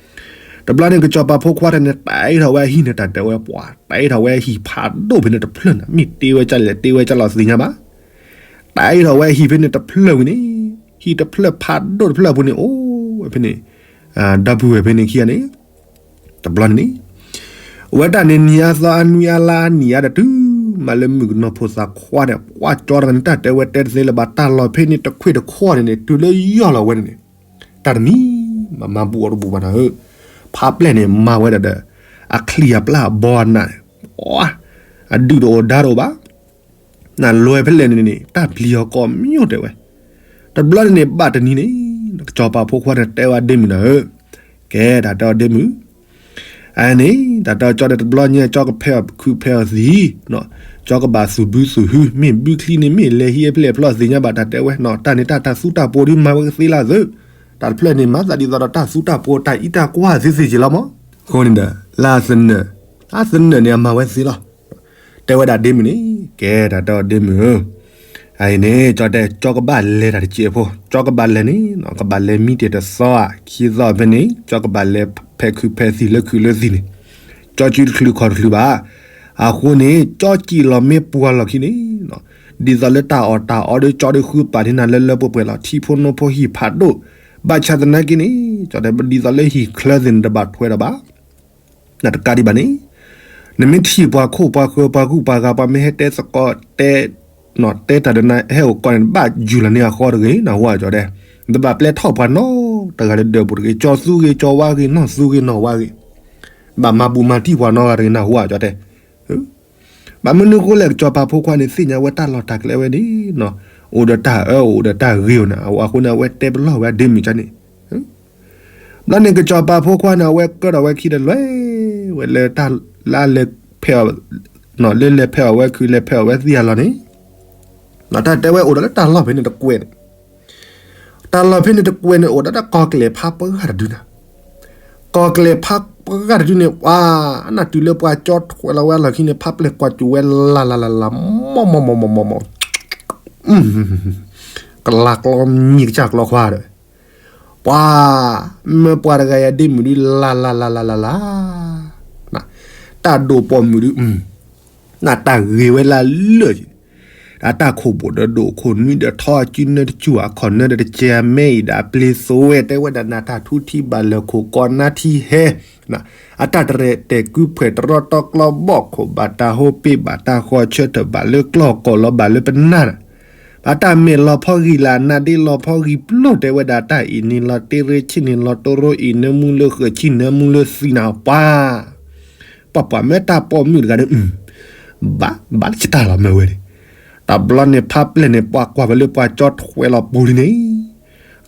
တဘျီန့ၣ် ကစီၤပၤဖိခွါတဂၤန့ၣ် တၢ်အ့ၣ်ထီၣ်ဝဲအဟံၣ်န့ၣ် တၢ်တဲဝဲပှၤ တၢ်အ့ၣ်ထီၣ်ဝဲအဟံၣ်ဖးဒိၣ်ဖဲန့ၣ်တဖျၢၣ်န့ၣ် မ့ၢ်တ့ဝဲကၢ်လဲၣ် တ့ဝဲကၢ်လီၤသ့ၣ်ညါဘၣ်. တၢ်အ့ၣ်ထီၣ်ဝဲအဟံၣ်ဖဲန့ၣ်တဖျၢၣ်ဝံၤန့ၣ် ဟံၣ်တဖျၢၣ်ဖးဒိၣ်တဖျၢၣ်အပူၤန့ၣ် အိၣ်ဝဲဖဲန့ၣ် ဒီပုၢ်ဝဲၢ်ဖဲန့ၣ်ခံဂၤန့ၣ် တဘျီန့ၣ်န့ၣ် အဝဲဒၣ်န့ၣ်နံၤအါသီအါနွံအါလါအါနံၤအါဒီးတုၤ မးလၢမုၣ်ကနီၤဖိသၣ်ခွါန့ၣ် ပှၤကၠီတဂၤန့ၣ် တၢ်တဲဝဲတဲတသ့လၢၤဘၣ် တၢ်လီၢ်ဖဲန့ၣ်တခွ့ၣ်တခီန့ၣ်န့ၣ် တုၤလၢယီၢ်လီၤဝဲန့ၣ်န့ၣ် တၢ်တမံၤမၤမၤဘူၣ်အီၤတဘူၣ်ဘၣ်နၤဧၢ, ဖးပျဲၢ်န့ၣ်မၤဝဲဒၣ်ဒီး အချံအပျၢ်အဘီအနၢ်န့ၣ် အဒုၣ်တအိၣ်ဒါတအိၣ်ဘၣ် နလွဲဖဲလဲၣ်န့ၣ်န့ၣ် တၢ်ပျံၤအီၤကိးမံၤအိၣ်တဲဝဲ, တဘျီန့ၣ်န့ၣ် ဘၣ်တနံၤန့ၣ် ကစီၤပၤဖိခွါန့ၣ်တဲဝဲဒ့မုၣ်နၤဧၢ, ကဲတၢ်တဲအီၤဒ့မုၣ်, အန့ၣ် တၢ်တဲအီၤကၠီဒီးတဘျီညါ ကၠီကဖဲအီၣ်ခုးဖဲအီၣ်သံး, ကၠီကဘၣ်သူၣ်ဘုသူၣ်ဟု မ့ၢ်ဘုချံန့ၣ် မ့ၢ်လဲၤဟံးအဖျဲၣ်အဖျီသ့ၣ်ညါဘၣ်တၢ်တဲဝဲ, တၢ်န့ၣ်တၢ်တၢ်သူတၢ်ပှိၤဒုးမၤဝဲကသ့လၢသု, တၢ်တဖျၢၣ်န့ၣ် မၤသးဒ်သိးဒီးတၢ်သူတၢ်ပှိၤတၢ်အံးတၢ်ကွၢ်သ့သ့ၣ်က့ၤလီၤမး, အဃိန့ၣ်ဒီး လၢအသနၢၣ်, အသနၢၣ်န့ၣ် အမၤဝဲသ့လီၤ. တဲဝဲဒၣ်ဒ့မုၣ်န့ၣ် ကဲတၢ်တဲအီၤဒ့မုၣ်ဧၢ, အအံၤန့ၣ် ကၠီတဲ ကၠီကဘၣ်လဲၤတၢ်တစဲးဖိ, ကၠီကဘၣ်လဲၤန့ၣ် ကဘၣ်လဲၤမံတ့ၢ်တသီဧါ, ခံသီဖဲန့ၣ် ကၠီကဘၣ်လဲၤဖဲးခုးဖဲးသံးလၢခုးလၢသံးန့ၣ်, ကၠီစုတချုးခီၣ်တချုးဘၣ်, အဃိန့ၣ် ကၠီစံၣ်လီၤမ့ၢ်ပှၤလီၢ်ခံန့ၣ်, ဒ်သိးလၢတၢ်အီၣ်တၢ်အီဒီးကၠီဒီးဃုပာ်န့ၢ်နၤလၢလၢပှဲၤပှဲၤလီၤ, ထံဖိနိဖိဟံၣ်ဖးဒိၣ်, ဘၣ်ဆၣ်သနာ်က့န့ၣ် ကၠီတဲ ဒ်သိးလၢဟံၣ်ချၢသ့ၣ်န့ၣ် တဘၣ်ထွဲဒီးဘၣ် နတကးဒံးဘၣ်န့ၣ်, နမ့ၢ်ထံၣ်ပှၤခိၣ်ပှၤဃၢၤပှၤကူၣ်ပှၤဂၤ ပှၤမ့ၢ်ဟဲတဲသကိးတဲ, တဲတၢ်ဒီးနၤဟဲအိၣ်ကီးန့ၣ် နဘၣ်ယူၤလီၤန့ၢ်အဃီတဂ့ၤ နဟူဧါကၠီတဲ, နတဘၣ်ပျဲထီၣ်ပှၤနီတဂၤလၢဒၢးပူၤတဂ့ၤ, ကၠီသူဂ့ၤကၠီဝါဂ့ၤ နီၢ်သူဂ့ၤနီၢ်ဝါဂ့ၤ, ဘၣ်မၤဘူၣ်မၤတံၢ်ပှၤနီတဂၤတဂ့ၤ နဟူဧါကၠီတဲ ဘၣ်မနုၤအဃိလဲၣ် ကစီၤပၤဖိခွါန့ၣ် သ့ၣ်ညါဝဲတၢ်လီၢ်တၢ်ကျဲဝဲန့ၣ်, အိၣ်ဒီးတၢ်အၢအိၣ်ဒီးတၢ်ဂ့ၤအိၣ်န့ၣ် အဃိန့ၣ် အဝဲတဲပလီၢ်ဝဲဒ့မုၣ်ကန့ၣ်, ဘျီန့ၣ် ကစီၤပၤဖိခွါန့ၣ် အဝဲကၢထီၣ်ဝဲခံဒီးလွဲၢ်ဝဲလၢတၢ်လၢလဲၤဖဲးအီၣ်, လၢလဲၤဖဲးအီၣ်ဝဲခုးလဲၤဖဲးအီၣ်ဝဲသံးအလီၢ်န့ၣ်, တၢ်တဲဝဲအိၣ်ဒီးလၢတၢ်လီၢ်ဖဲန့ၣ်တကွဲးန့ၣ် တၢ်လီၢ်ဖဲန့ၣ်တကွဲးန့ၣ် အိၣ်ဒီးတၢ်ကီၤကျဲၤဖးပှၢ်တဒုန့ၣ်, ကီၤကျဲၤဖးပှၢ်တဒုန့ၣ် ပှၤ နတုၤလၢပှၤကၠီထွဲလီၤဝဲအလီၢ်ခံန့ၣ် ဖးပျဲၢ်ကွၢ်စူၣ်ဝဲလၢ်လၢ်လၢ်လၢ် မီၢ်မီၢ်မီၢ်မီၢ်မီၢ်မီၢ် ကလၤကျီမံၤကစၢ်ကျီခွါဒီး ပှၤ မၢပှၤတဂၤယၤဒ့မုၣ်ဒုး လၢ်လၢ်လၢ်လၢ်လၢ်လၢ် တၢ်ဒိၣ်ပိာ်မုၣ်ဒုး နတၢ်ဂ့ၤဝဲလၢလၢာ်, အတၢ်ခိၣ်ဘိၣ်ဒီးဒိၣ်ခိၣ်နွံဒီးထီအစုနၢတစူၢ် အခီၣ်နၢဒီးတစဲးအမဲအံၤဒီးအပျ့ၤသိဝဲ တဲဝဲဒၣ်နတၢ်ထူထံဘၣ်လၢာ်ခိၣ်ကီးနါထံဟဲ အတၢ်တရဲၣ်တဲာ်ကူဖှဲၣ်တရီတီကျီဘီၣ်ခိၣ် ဘၣ်တၢ်ဟိပ့ၢ်ဘၣ်တၢ်ဃီဆၢထၢၣ်ဘၣ်လၢကျီၢ်ကီၢ်လီၤဘၣ်လၢပနၢ် အတၢ်မဲာ်လီၤဖီဂံၢ်လၢ် အနါဒ့လီၤဖီဂံၢ်ပျိၢ် တဲဝဲဒၣ်တၢ်အံၤန့ၣ်လီၤတ့ရ့ဆ့ၣ်န့ၣ် လီၤတရိအံၤနၢမူလၢဃၢၤဆံၣ်နၢမူလၢသံနၤပှၤ ပှၤပှၤမ့ၢ်တၢ်ပိာ်မုၣ်တဂၤဒီး ဘၣ် ဘၣ်လၢယတၢ်လီၤမၢဝဲန့ၣ်, တဘျီန့ၣ်ဖးပျဲၢ်န့ၣ် ပှၤကွၢ်ဝဲလၢပှၤကၠီထွဲလီၤပူၤလံန့ၣ်,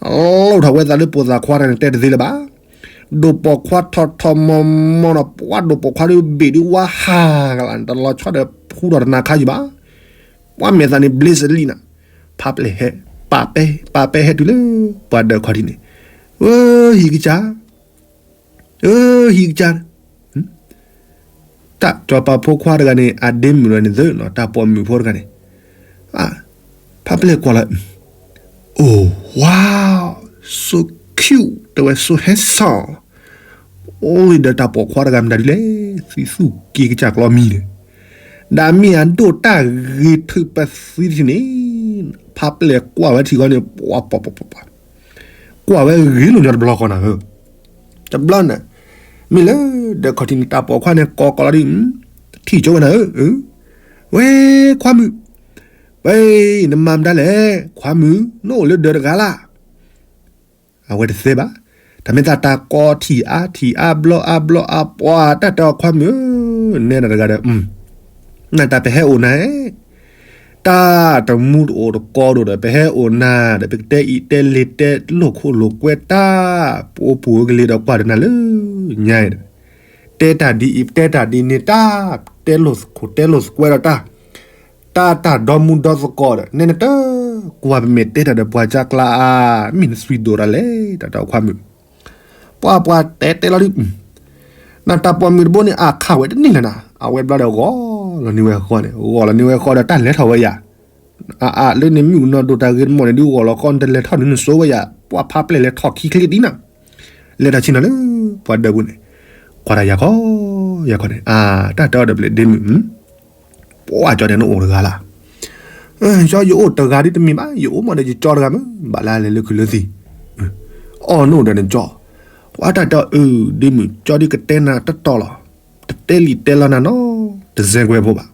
လိၣ်ထီၣ်ဝဲသးလၢပိာ်သၣ်ခွါတဂၤန့ၣ် တဲတသ့လၢၤဘၣ်, ဒိၣ်ပိာ်ခွါထီၣ်ထီၣ်မီၤမီၤဒီး ပှၤဒိၣ်ပိာ်ခွါဒီးဘ့ၣ်ဒုးဝါဟးဂၤလၢ် တလီၤဆီဒီးဖူထီၣ်တနၤခါယံၤဘၣ်, ပှၤမဲာ်သးန့ၣ် ဘျ့စလံနၤ, ဖးပျဲၢ်ဟဲ, ပာ်ပဲ, ပာ်ပဲဟဲတုၤလၢ ပှၤဒၢးခီၣ်ထံးန့ၣ်, အၢ ဟံၣ်ကစၢ် အၢ ဟံၣ်ကစၢ်, တၢ်စီၤပၤဖိခွါတဂၤန့ၣ် အဒ့မုၣ်လီၤန့ၣ်သၢနီၤ တၢ်ပိာ်မုၣ်ဖိတဂၤန့ၣ်, ဖးပျဲၢ်ကွၢ်လီၤ, oh wow, so cute တဲဝဲ so handsome, အိၣ်လံဒီးတၢ်ပိာ်ခွါတဂၤမတၤဒ်လဲၣ်, သံသူၣ်က့ၤကစၢ်ကျီမံၤန့ၣ် ဒ်မ့ၢ်အဒိၣ်တၢ်ဂ့ၤထုးပသံတထံၣ်န့ၣ်, ဖးပျဲၢ်ကွၢ်ဝဲထံၣ်ဃီန့ၣ် ပှၤပှၤပှၤပှၤ ကွၢ်ဝဲဂ့ၤလိာ်ညီတဘျီဃီနၤဧၢ, တဘျီန့ၣ်, မ့ၢ်လၢဒီးခီၣ်ထံးန့ၣ် တၢ်ပိာ်ခွါန့ၣ် ကိးကိးလီၤဒ်, ထံၣ်ကၠိဝဲနၤဧၢ, ဝဲခွါမုၣ်, ဝဲ, နမၤမတၤလဲၣ် ခွါမုၣ်, နအိၣ်လၢဒၢးတဂၤလၢ် အဝဲတသ့ဘၣ်. တၢ်မ့ၢ်သးတၢ်ကိးထံၣ်အါထံၣ်အါဘျီအါဘျီအါ ပှၤတၢ်တဲအီၤခွါမုၣ်ဧၢ, နဲနၤတဂၤဒီး, နတၢ်ပဟဲအိၣ်နၤ, တၢ်တမူတအိၣ်တကိးဒိၣ်ဒီး ပဟဲအိၣ်နၤဒီး ပကတဲအံၤတဲလ့ၤတဲလိာ်ခိၣ်လိာ်ကွဲတၢ်, ပအိၣ်ပူၤဝဲကလ့ၤဒီးကွၢ်ဒီးနၤလၢညါဒီး, တဲတၢ်ဒ်အံၤ တဲတၢ်ဒ်န့ၣ်တၢ်, တဲလိာ်ခိၣ်တဲလိာ်ကွဲဒီးတၢ် တၢ်တၢ်ဒီမူဒီသကိးဒီး နဲနတၢ်, ကွၢ်ပမဲာ်တဲတၢ်ဒီးပှၤကၢ်ကျါအါ, မ့ၢ်နသွံၣ်ဒိၣ်တၢ်လဲၣ် တၢ်တဲအီၤခွါမုၣ်, ပှၤပှၤတဲတဲလီၤဒ်, နတၢ်ပိာ်မုၣ်တဘိန့ၣ် အါခးဝဲတန့ၢ်လၢၤနၤ, အဝဲဘျီဒီးဂီၤလီၤန့ၢ်ဝဲဃီန့ၣ် ဂီၤလီၤန့ၢ်ဝဲဃီဒီးတၢ်လဲၤထီၣ်ဝဲယၤ, အအါလၢန့ၣ်မုၣ်ကနီၤဒိၣ်တၢ်ဂ့ၤတမီၢ်န့ၣ်ဒ်ဂီၤလီၤဃီန့ၣ် တလဲၤထီၣ်န့ၣ်နစိဝဲယၤ, ပှၤဖးပျဲၢ်လဲၤထီၣ်ခံချ့ဒ်နၤ, လဲၤထီၣ်ဆ့ၣ်နီၤလၢ, ပှၤဒၢးပူၤန့ၣ်, ကွၢ်တၢ်ယၤခီ, ယၤခီန့ၣ် အါ, တၢ်တဲအီၤဒီးပျဲၢ်ဒ့မုၣ် ပှၤကၠီတဲနအိၣ်တဂၤလၢ်, ကၠီယအိၣ်တဂၤဒ်တမ့ၢ်ဘၣ် ယအိၣ်မးဒီးယကၠီတဂၤမ့ၢ် ဘၣ်လၢလဲၤလၢခုးလၢသံၣ်, အီၣ်နအိၣ်ဒီးနကၠီ, ပှၤတၢ်တဲအီၤအၢ ဒ့မုၣ် ကၠီဒ်ကတဲနၤတတီၤလီၤ, တတဲလံာ်တဲလီၤနၤနီတစဲး ကွဲးဖိဘၣ်,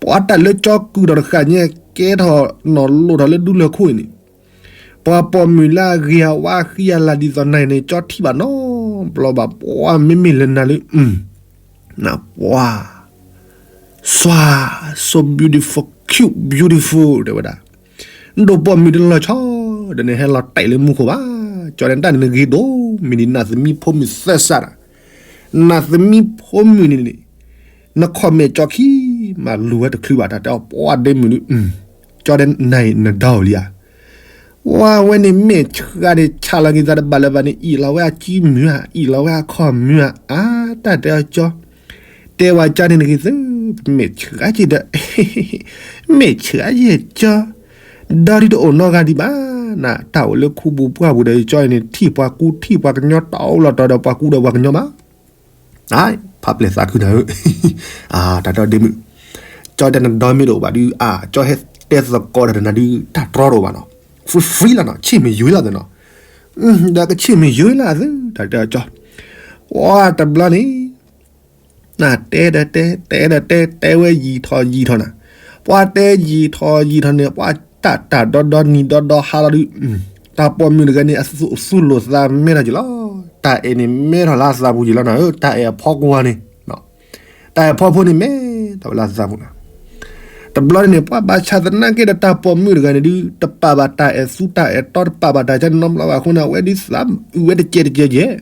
ပှၤတၢ်လၢကၠီကုၢ်ထီၣ်တဃၣ်ညါ ကဲထီၣ်နီၢ်လိၣ်ထီၣ်လၢဒူလၢၢ်ခိၣ်အံၤန့ၣ် ပှၤပိာ်မုၣ်လၢအဂ့ၤအဝါဃံအလၤဒ်သိးနၤအံၤန့ၣ် ကၠီထံၣ်ဘၣ်နီတဘျီဘၣ်, ပှၤမ့မ့ၢ်လၢနၤလၢ, နပှၤ, စွါ, so beautiful, cute, beautiful တဲဝဲဒၣ်, နဒိၣ်ပိာ်မုၣ်တလီၤဆီ, ဒီးနဟဲလီၤတဲာ်လၢမူခိၣ်ဘၣ်, ကၠီန့ၣ်တၢ်န့ၣ်နဂ့ၤဒိၣ်မံၤဒံး နသမံဖိမုၣ်သၢစးဒီး, နသမံဖိမုၣ်န့ၣ်န့ၣ်, နခီၣ်မဲာ်ကၠီခံမးလူၤဝဲတချုးဘၣ် တၢ်တဲအီၤပှၤဒ့မုၣ်ဒ်, ကၠီဒ်နၤအံၤနဒီလံဧါ ဝဲန့ၣ်မဲာ်ဆှးန့ၣ် ဆးလီၤက့ၤသးတဘၣ်လၢၤဘၣ်န့ၣ် အံၣ်လီၤဝဲအကံမုၢ်ဧါ, အံၣ်လီၤဝဲအခီၣ်မုၢ်ဧါ, အါ တၢ်တဲအီၤကၠီ, တဲဝဲကၠီန့ၣ်နဂ့ၤသု, မဲာ်ဆှးက့ၤဒီး, မဲာ်ဆှးယဲၢ်ကၠီ, ဒီဒ်တအိၣ်နီတဂၤဒံးဘၣ်, နတၢ်အိၣ်လၢခူပူၤပှၢ်ပူၤဒီး ကၠီအံၤန့ၣ် ထံၣ်ပှၤကူထံၣ်ပှၤကညီ တအိၣ်လီၤတီၤဒီးပှၤကူဒီးပှၤကညီဘၣ် ဖးပျဲၢ်သးခုနၤဧၢ, တၢ်တဲအီၤဒ့မုၣ်, ကၠီတဲနဒီမ့ၢ်တအိၣ်ဘၣ်ဒုး အါ ကၠီဟဲတဲသကိးတၢ်ဒီးနၤဒုး တၢ်တြီတအိၣ်ဘၣ်နီၤ, free free လီၤနီၤ, ဆ့ၣ်မ့ၢ်ယွၤလီၤသနီၤ, ဒီးကဆ့ၣ်မ့ၢ်ယွၤလီၤသု, တၢ်တဲအီၤကၠီ, ပှၤတဘျီန့ၣ် နတဲဒီးတဲ တဲဒီးတဲ တဲဝဲယံာ်ထီၣ်ယံာ်ထီၣ်နၤ, ပှၤတဲယံာ်ထီၣ်ယံာ်ထီၣ်န့ၣ် ပှၤတၢ်တၢ်ဒီဒီနံၤဒီဒီဟါလီၤဒုး, တၢ်ပိာ်မုၣ်တဂၤန့ၣ် အသူၣ်သူၣ်လိာ်သးမဲထီၣ်က့ၤလီၤ, တၢ်အဲၣ်န့ၣ်မဲထီၣ်လၢအသးပူၤက့ၤလီၤနၤဧၢ, တၢ်အဲၣ်အဖီကွၢ်န့ၣ်, တၢ်အဲၣ်အဖီဖိန့ၣ်မဲထီၣ်ဝဲလၢအသးပူၤနၤ, တဘျီန့ၣ် ပှၤဘၣ်ဆၣ်သနာ်က့ဒီးတၢ်ပိာ်မုၣ်တဂၤန့ၣ်ဒုး တပာ်ဘၣ်တၢ်အဲၣ်သူတၢ်အဲၣ်တီ တပာ်ဘၣ်တၢ်ကၢန့ၣ်နီတဘျီဘၣ်အဃိန့ၣ် အဝဲဒုးသးအုးဝဲတကဲးတကဲးကဲး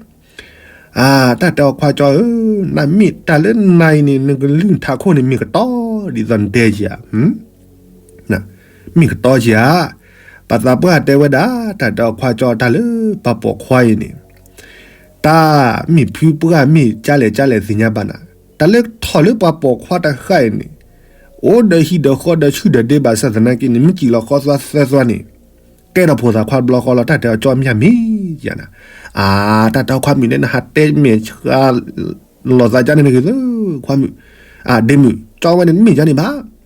အါ တၢ်တဲအီၤခွါကၠီဧၢ, နမ့ၢ်တၢ်လၢနၤအံၤန့ၣ် နကလုၢ်ထးခိၣ်န့ၣ် မ့ၢ်ကတီဒ်သိးနတဲက့ၤဧါ, မ့ၢ်ကတီက့ၤဧါ, ပှၤသးပှၢ်တဲဝဲဒၣ် တၢ်တဲအီၤခွါကၠီ တၢ်လၢပှၤပိာ်ခွါအံၤန့ၣ် တၢ်မ့ၢ်ဖုပှၢ်မ့ၢ်ကၢလဲၣ်ကၢလဲၣ်သ့ၣ်ညါဘၣ်နၤ, တၢ်လၢထီၣ်လၢပှၤပိာ်ခွါတဃၣ်အံၤန့ၣ် အိၣ်ဒီးဟံၣ်ဒီးဃီဒီးဆူၣ်ဒီးဒ့ဘၣ်ဆၣ်သနာ်က့န့ၣ် မ့ၢ်စံၣ်လီၤဃီသွါသၢသွါန့ၣ် ကဲထီၣ်ဖိသၣ်ခွါတဘျီဃီလီၤ, တၢ်တဲအီၤကၠီမ့ၢ်ဧါ, အါ တၢ်တဲအီၤခွါမုၣ်န့ၣ် နဟးတဲမဲာ်ဆှး လီၤသးကၠီန့ၣ်နဂ့ၤသု, ခွါမုၣ်, အါ ဒ့မုၣ် ကၠီဝဲန့ၣ်မ့ၢ်ကၠီန့ၣ်ဘၣ်, ဒ်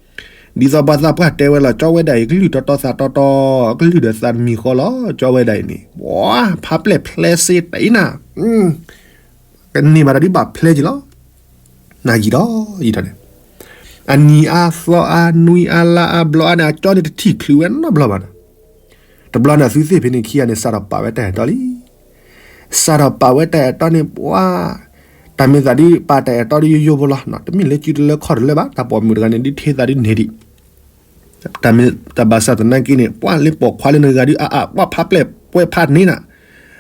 သိးပှၤသးပှၢ်တဲဝဲလီၤ ကၠီဝဲဒၣ်အံၤ ကလုၢ်တီတီသးတီတီ, ကလုၢ်ဒီးသးတမံၤဃီလီၤ, ကၠီဝဲဒၣ်အံၤန့ၣ် ပှၤဖးပျဲၢ်ဖျဲးစ့တအံၤနၤ ကန့ၢ်ဘၣ်တၢ်ဒ်ဘၣ်ဖျဲးက့ၤလီၤ, နယံာ်ဒီးယံာ်ထီၣ်န့ၣ်, အနံၤအါသီအါ နွံအါလါအါဘျီအါန့ၣ် အကၠီန့ၣ်တထံၣ်ချုးဝဲနီတဘျီဘၣ်နီၤ, တဘျီန့ၣ် အသုသ့ၣ်ဖဲန့ၣ်ခံဂၤန့ၣ် စးထီၣ်ပာ်ဝဲတၢ်အဲၣ်တီလံ, စးထီၣ်ပာ်ဝဲတၢ်အဲၣ်တီန့ၣ် ပှၤ တၢ်မ့ၢ်သးဒ်ပာ်တၢ်အဲၣ်တီဒ်ယိယိဖိလီၤ, တမ့ၢ်လၢစုတလၢခီၣ်တလၢဘၣ်, တၢ်ပိာ်မုၣ်တဂၤန့ၣ် ဒ်ထဲသးဒ်န့ၣ်ဒံး တၢ်မ့ၢ်တၢ်ဘၣ်ဆၣ်သနာ်က့န့ၣ် ပှၤလၢပိာ်ခွါလၢနဂၤဒုး အါအါ ပှၤဖးပျဲၢ်ပှဲၤဖးန့ၢ်နၤ,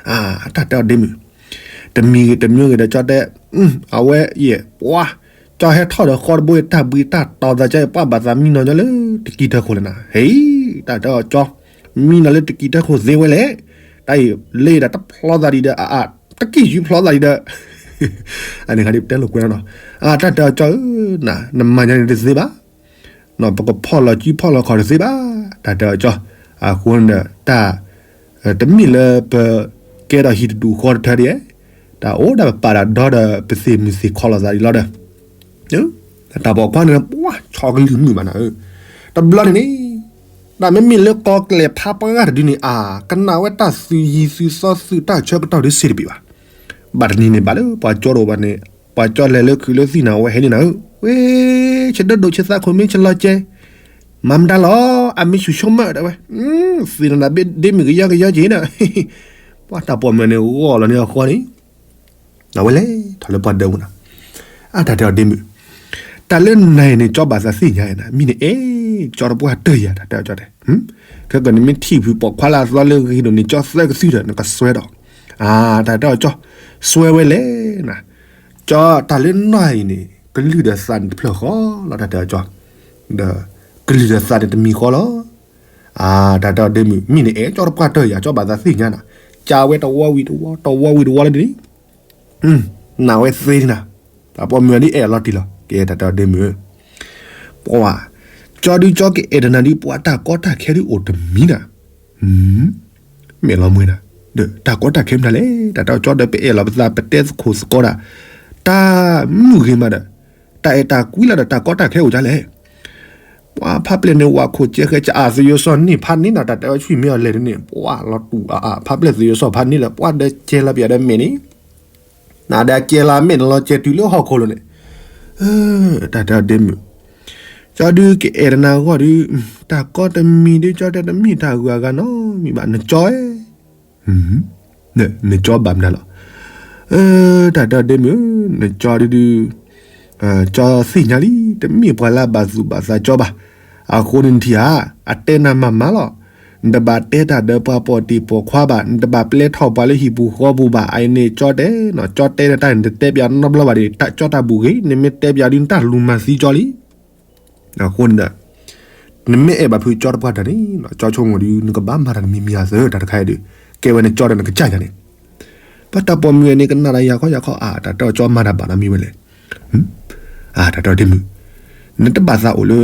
အါ တၢ်တဲအီၤဒ့မုၣ်, တမံၤဂ့ၤတမံၤဂ့ၤဒီးကၠီတဲ, အဝဲယဲၢ်ပှၤ, ကၠီဟဲထီၣ်ဒီးဃီတဘိ တၢ်ဘှံးတၢ်တီၤသးကၠီအံၤ ပှၤဘၣ်သးမံနီၤညီလၢတကံၢ်တၢ်ခိၣ်လၢနၤ, ဟဲ, တၢ်တဲအီၤကၠီ, မံနီၤလၢတကံၢ်တၢ်ခိၣ်သ့ဝဲလဲၣ်, တၢ်အံၤလၢဒၣ်တဖျီသးဒံးဒီး အါအါ တကံၢ်ယူဖျီသးဒံးဒီး အန့ၣ်ခါဒ်ပတဲလိာ်ကွဲနီၤ, အါ တၢ်တဲအီၤကၠီဧၢ, နမၤညါန့ၣ်တသ့ဘၣ် ပကဖီၣ်လီၤစုဖီၣ်လီၤခီၣ်တသ့ဘၣ်, တၢ်တဲအီၤကၠီ, အဃိန့ၣ်ဒီး တၢ်, တမ့ၢ်လၢပကဲထီၣ်ဟံၣ်တဒူၣ်ဃီတထၢဒံး, တၢ်အိၣ်ဒၣ်ပပာ်တၢ်ဒီဒီးပသ့ၣ်မုၢ်သ့ၣ်ခီလီၤသးဒံးလီၤဒီး, တၢ်ပိာ်ခွါန့ၣ် ပှၢ်ဆီကလုၢ်မုာ်ဘၣ်နၤဧၢ, တဘျီန့ၣ်န့ၣ် တၢ်မ့မ့ၢ်လၢကီၤကျဲၤဖးပှၢ်ဂၤတဒုန့ၣ် အါ ကနၣ်ဝဲတၢ်သုးယံၤသုးသီသုးတၢ်ဆၢကတီၢ်ဒုးစ့တပ့ၤဘၣ်. ဘၣ်တနံၤန့ၣ်ဘၣ်လၢပှၤကၠီတအိၣ်ဘၣ်န့ၣ် ပှၤကၠီလဲၤလၢခုးလၢသံၣ်နၤဝဲဟဲန့ၣ်နၤဧၢ, ဝဲ ဆၢဒိၣ်ဒိၣ်ဆၢသးခိၣ်မ့ၢ်ဆၢလီၤကဲ မၤမတၤလီၤ အမ့ၢ်ဆူၣ်ဆိကမိၣ်တဲဝဲ, သ့ၣ်နၤဒၣ်ဘ့ၣ်ဒ့မုၣ်ကယီကယီက့ၤနၤ, ပှၢ်တၢ်ပိာ်မုၣ်န့ၣ် ဂီၢ်လီၤန့ၢ်အဃီန့ၣ် အဝဲလဲၤထီၣ်လၢပှၤဒၢးပူၤနၤ, အါတၢ်တဲအီၤဒ့မုၣ်, တၢ်လၢနၤအံၤန့ၣ် ကၠီဘၣ်သးသ့ၣ်ညါနၤ, မ့ၢ်နအဲၣ်ကၠီတပှၢ်တၢၢ်ယၤ တၢ်တဲအီၤကၠီတဲ, ခဲကနံၣ်မ့ၢ်ထံၣ်ဖုးပိာ်ခွါလၢအသီလၢဂ့ၤဒိၣ်န့ၣ် ကၠီသၢကသုဒီး နကစွဲဒီး, အါ တၢ်တဲအီၤကၠီ, စွဲဝဲလဲၣ်နၤ, ကၠီတၢ်လၢနၤအံၤန့ၣ် ကလုၢ်ဒီးသးန့ၣ်တဖျၢၣ်ဃီလီၤ တၢ်တဲအီၤကၠီ, ဒီးကလုၢ်ဒီးသးန့ၣ်တမံၤဃီလီၤ အါ တၢ်တဲအီၤဒ့မုၣ် မ့ၢ်နအဲၣ်ကၠီတပှၢ်တၢၢ်ယၤ ကၠီဘၣ်သးသ့ၣ်ညါနၤ, ကးဝဲတဝီဝံၤတဝီ တဝီဝံၤတဝီလၢဒ်န့ၣ်, နဝဲသ့န့ၣ်နၤ, တၢ်ပိာ်မုၣ်ဒ်အဲၣ်အလီၤတံၢ်လီၤ ကဲတၢ်တဲအီၤဒ့မုၣ်ဧၢ, ပှၤ, ကၠီဒုးကၠီကအဲၣ်ဒိးနၤဒုး ပှၤတၢ်ကီတၢ်ခဲဒုးအိၣ်တမံၤနၤ, မ့ၢ်လီၤမွဲနၤ, ဒီးတၢ်ကီတၢ်ခဲမနုၤလဲၣ် တၢ်တဲအီၤကၠီဒီး ပအဲၣ်လီၤပသး ပတဲသကိးသကိးဒၣ်, တၢ်မုၢ်ဂ့ၤမးဒီး, တၢ်အဲၣ်တၢ်ကွံလီၤဒီး တၢ်ကီတၢ်ခဲအိၣ်ဒ်လဲၣ် ပှၤဖးပျဲၢ်န့ၣ် ဝးခိၣ်ကဲဃဲ ကးအသယိၤစီၣ်န့ၢ်ဖးန့ၢ်နၤ တၢ်တဲအီၤဆူၣ်မ့ၢ်အီၤလဲၣ်ဒ်န့ၣ် ပှၤလီၤတူာ်အါအါ ဖးပျဲၢ်သယိၤစီၣ်ဖးန့ၢ်ဒီး ပှၤဒီးကဲလီၤပယၤဒီးမဲာ်န့ၣ်, နၤဒီးကဲလီၤမဲာ်န့ၣ်လီၤကဲတုၤလၢဟီၣ်ခိၣ်လိၤန့ၣ်, တၢ်တဲအီၤဒ့မုၣ်, ကၠီဒုးကအဲၣ်ဒိးနၤအဂီၢ်ဒုး, တၢ်ကီတမံၤဒုး ကၠီတဲတမ့ၢ်တၢ်ဂုၤအဂၤနီတမံၤဘၣ် နကၠီဧၢ နကၠီဘၣ်မနုၤလီၤ, တၢ်တဲအီၤဒ့မုၣ်, နကၠီဒုးဒုး, ကၠီသ့ၣ်ညါလံ တမ့ၢ်ပှၤလၢအဘၣ်သူၣ်ဘၣ်သးကၠီဘၣ်, အဃိန့ၣ်နထံၣ်ဧါ, အတဲနၤမၤမၤလီၤ, နတဘၣ်တဲတၢ်ဒီးပှၤပိာ်တံၢ်ပိာ်ခွါဘၣ် နတဘၣ်ပျဲထီၣ်ပှၤလၢဟံၣ်ပူၤဃီပူၤဘၣ် အအံၤန့ၣ်ကၠီတဲ, ကၠီတဲနတၢ်န့ၣ် နတတဲပယီၤနီတဘျီဘၣ်ဒီး ကၠီတၢ်ဘူၣ်ဂ့ၤ နမ့ၢ်တဲပယီၤဒုးနတၢ်လူၤမၤသံကၠီလံ အဃိန့ၣ်ဒီး, နမ့ၢ်အဲၣ်ဘၣ်ဖုကၠီတပှၢ်တၢၢ်န့ၣ် ကၠီဆိကမိၣ်ဒုး နကဘၣ်မၤတၢ်တမံၤမံၤအသၢ တၢ်တခါအံၤဒုး, ကဲဝဲနကၠီဒီးနကစၢ်ယၤန့ၣ်, ပှၤတၢ်ပိာ်မုၣ်န့ၣ် ကနၣ်ဒီးယၤခီယၤခီ အါ တၢ်တဲအီၤကၠီမၤတၢ်ဘၣ်နီတမံၤဝဲလဲၣ်, အါ တၢ်တဲအီၤဒ့မုၣ်, နတဘၣ်သးအိၣ်လၢ